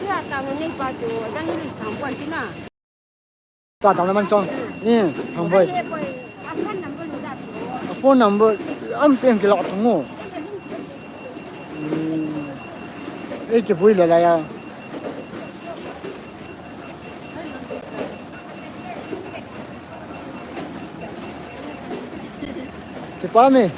Tua tang nei pa chu, dan ni thang poi chi na. Tua tang le man chong. Ni, thang poi. A phone number lu da chu. A phone number, am pen kilo thang o. Hmm. Ei kibui le la ya. Kipah e.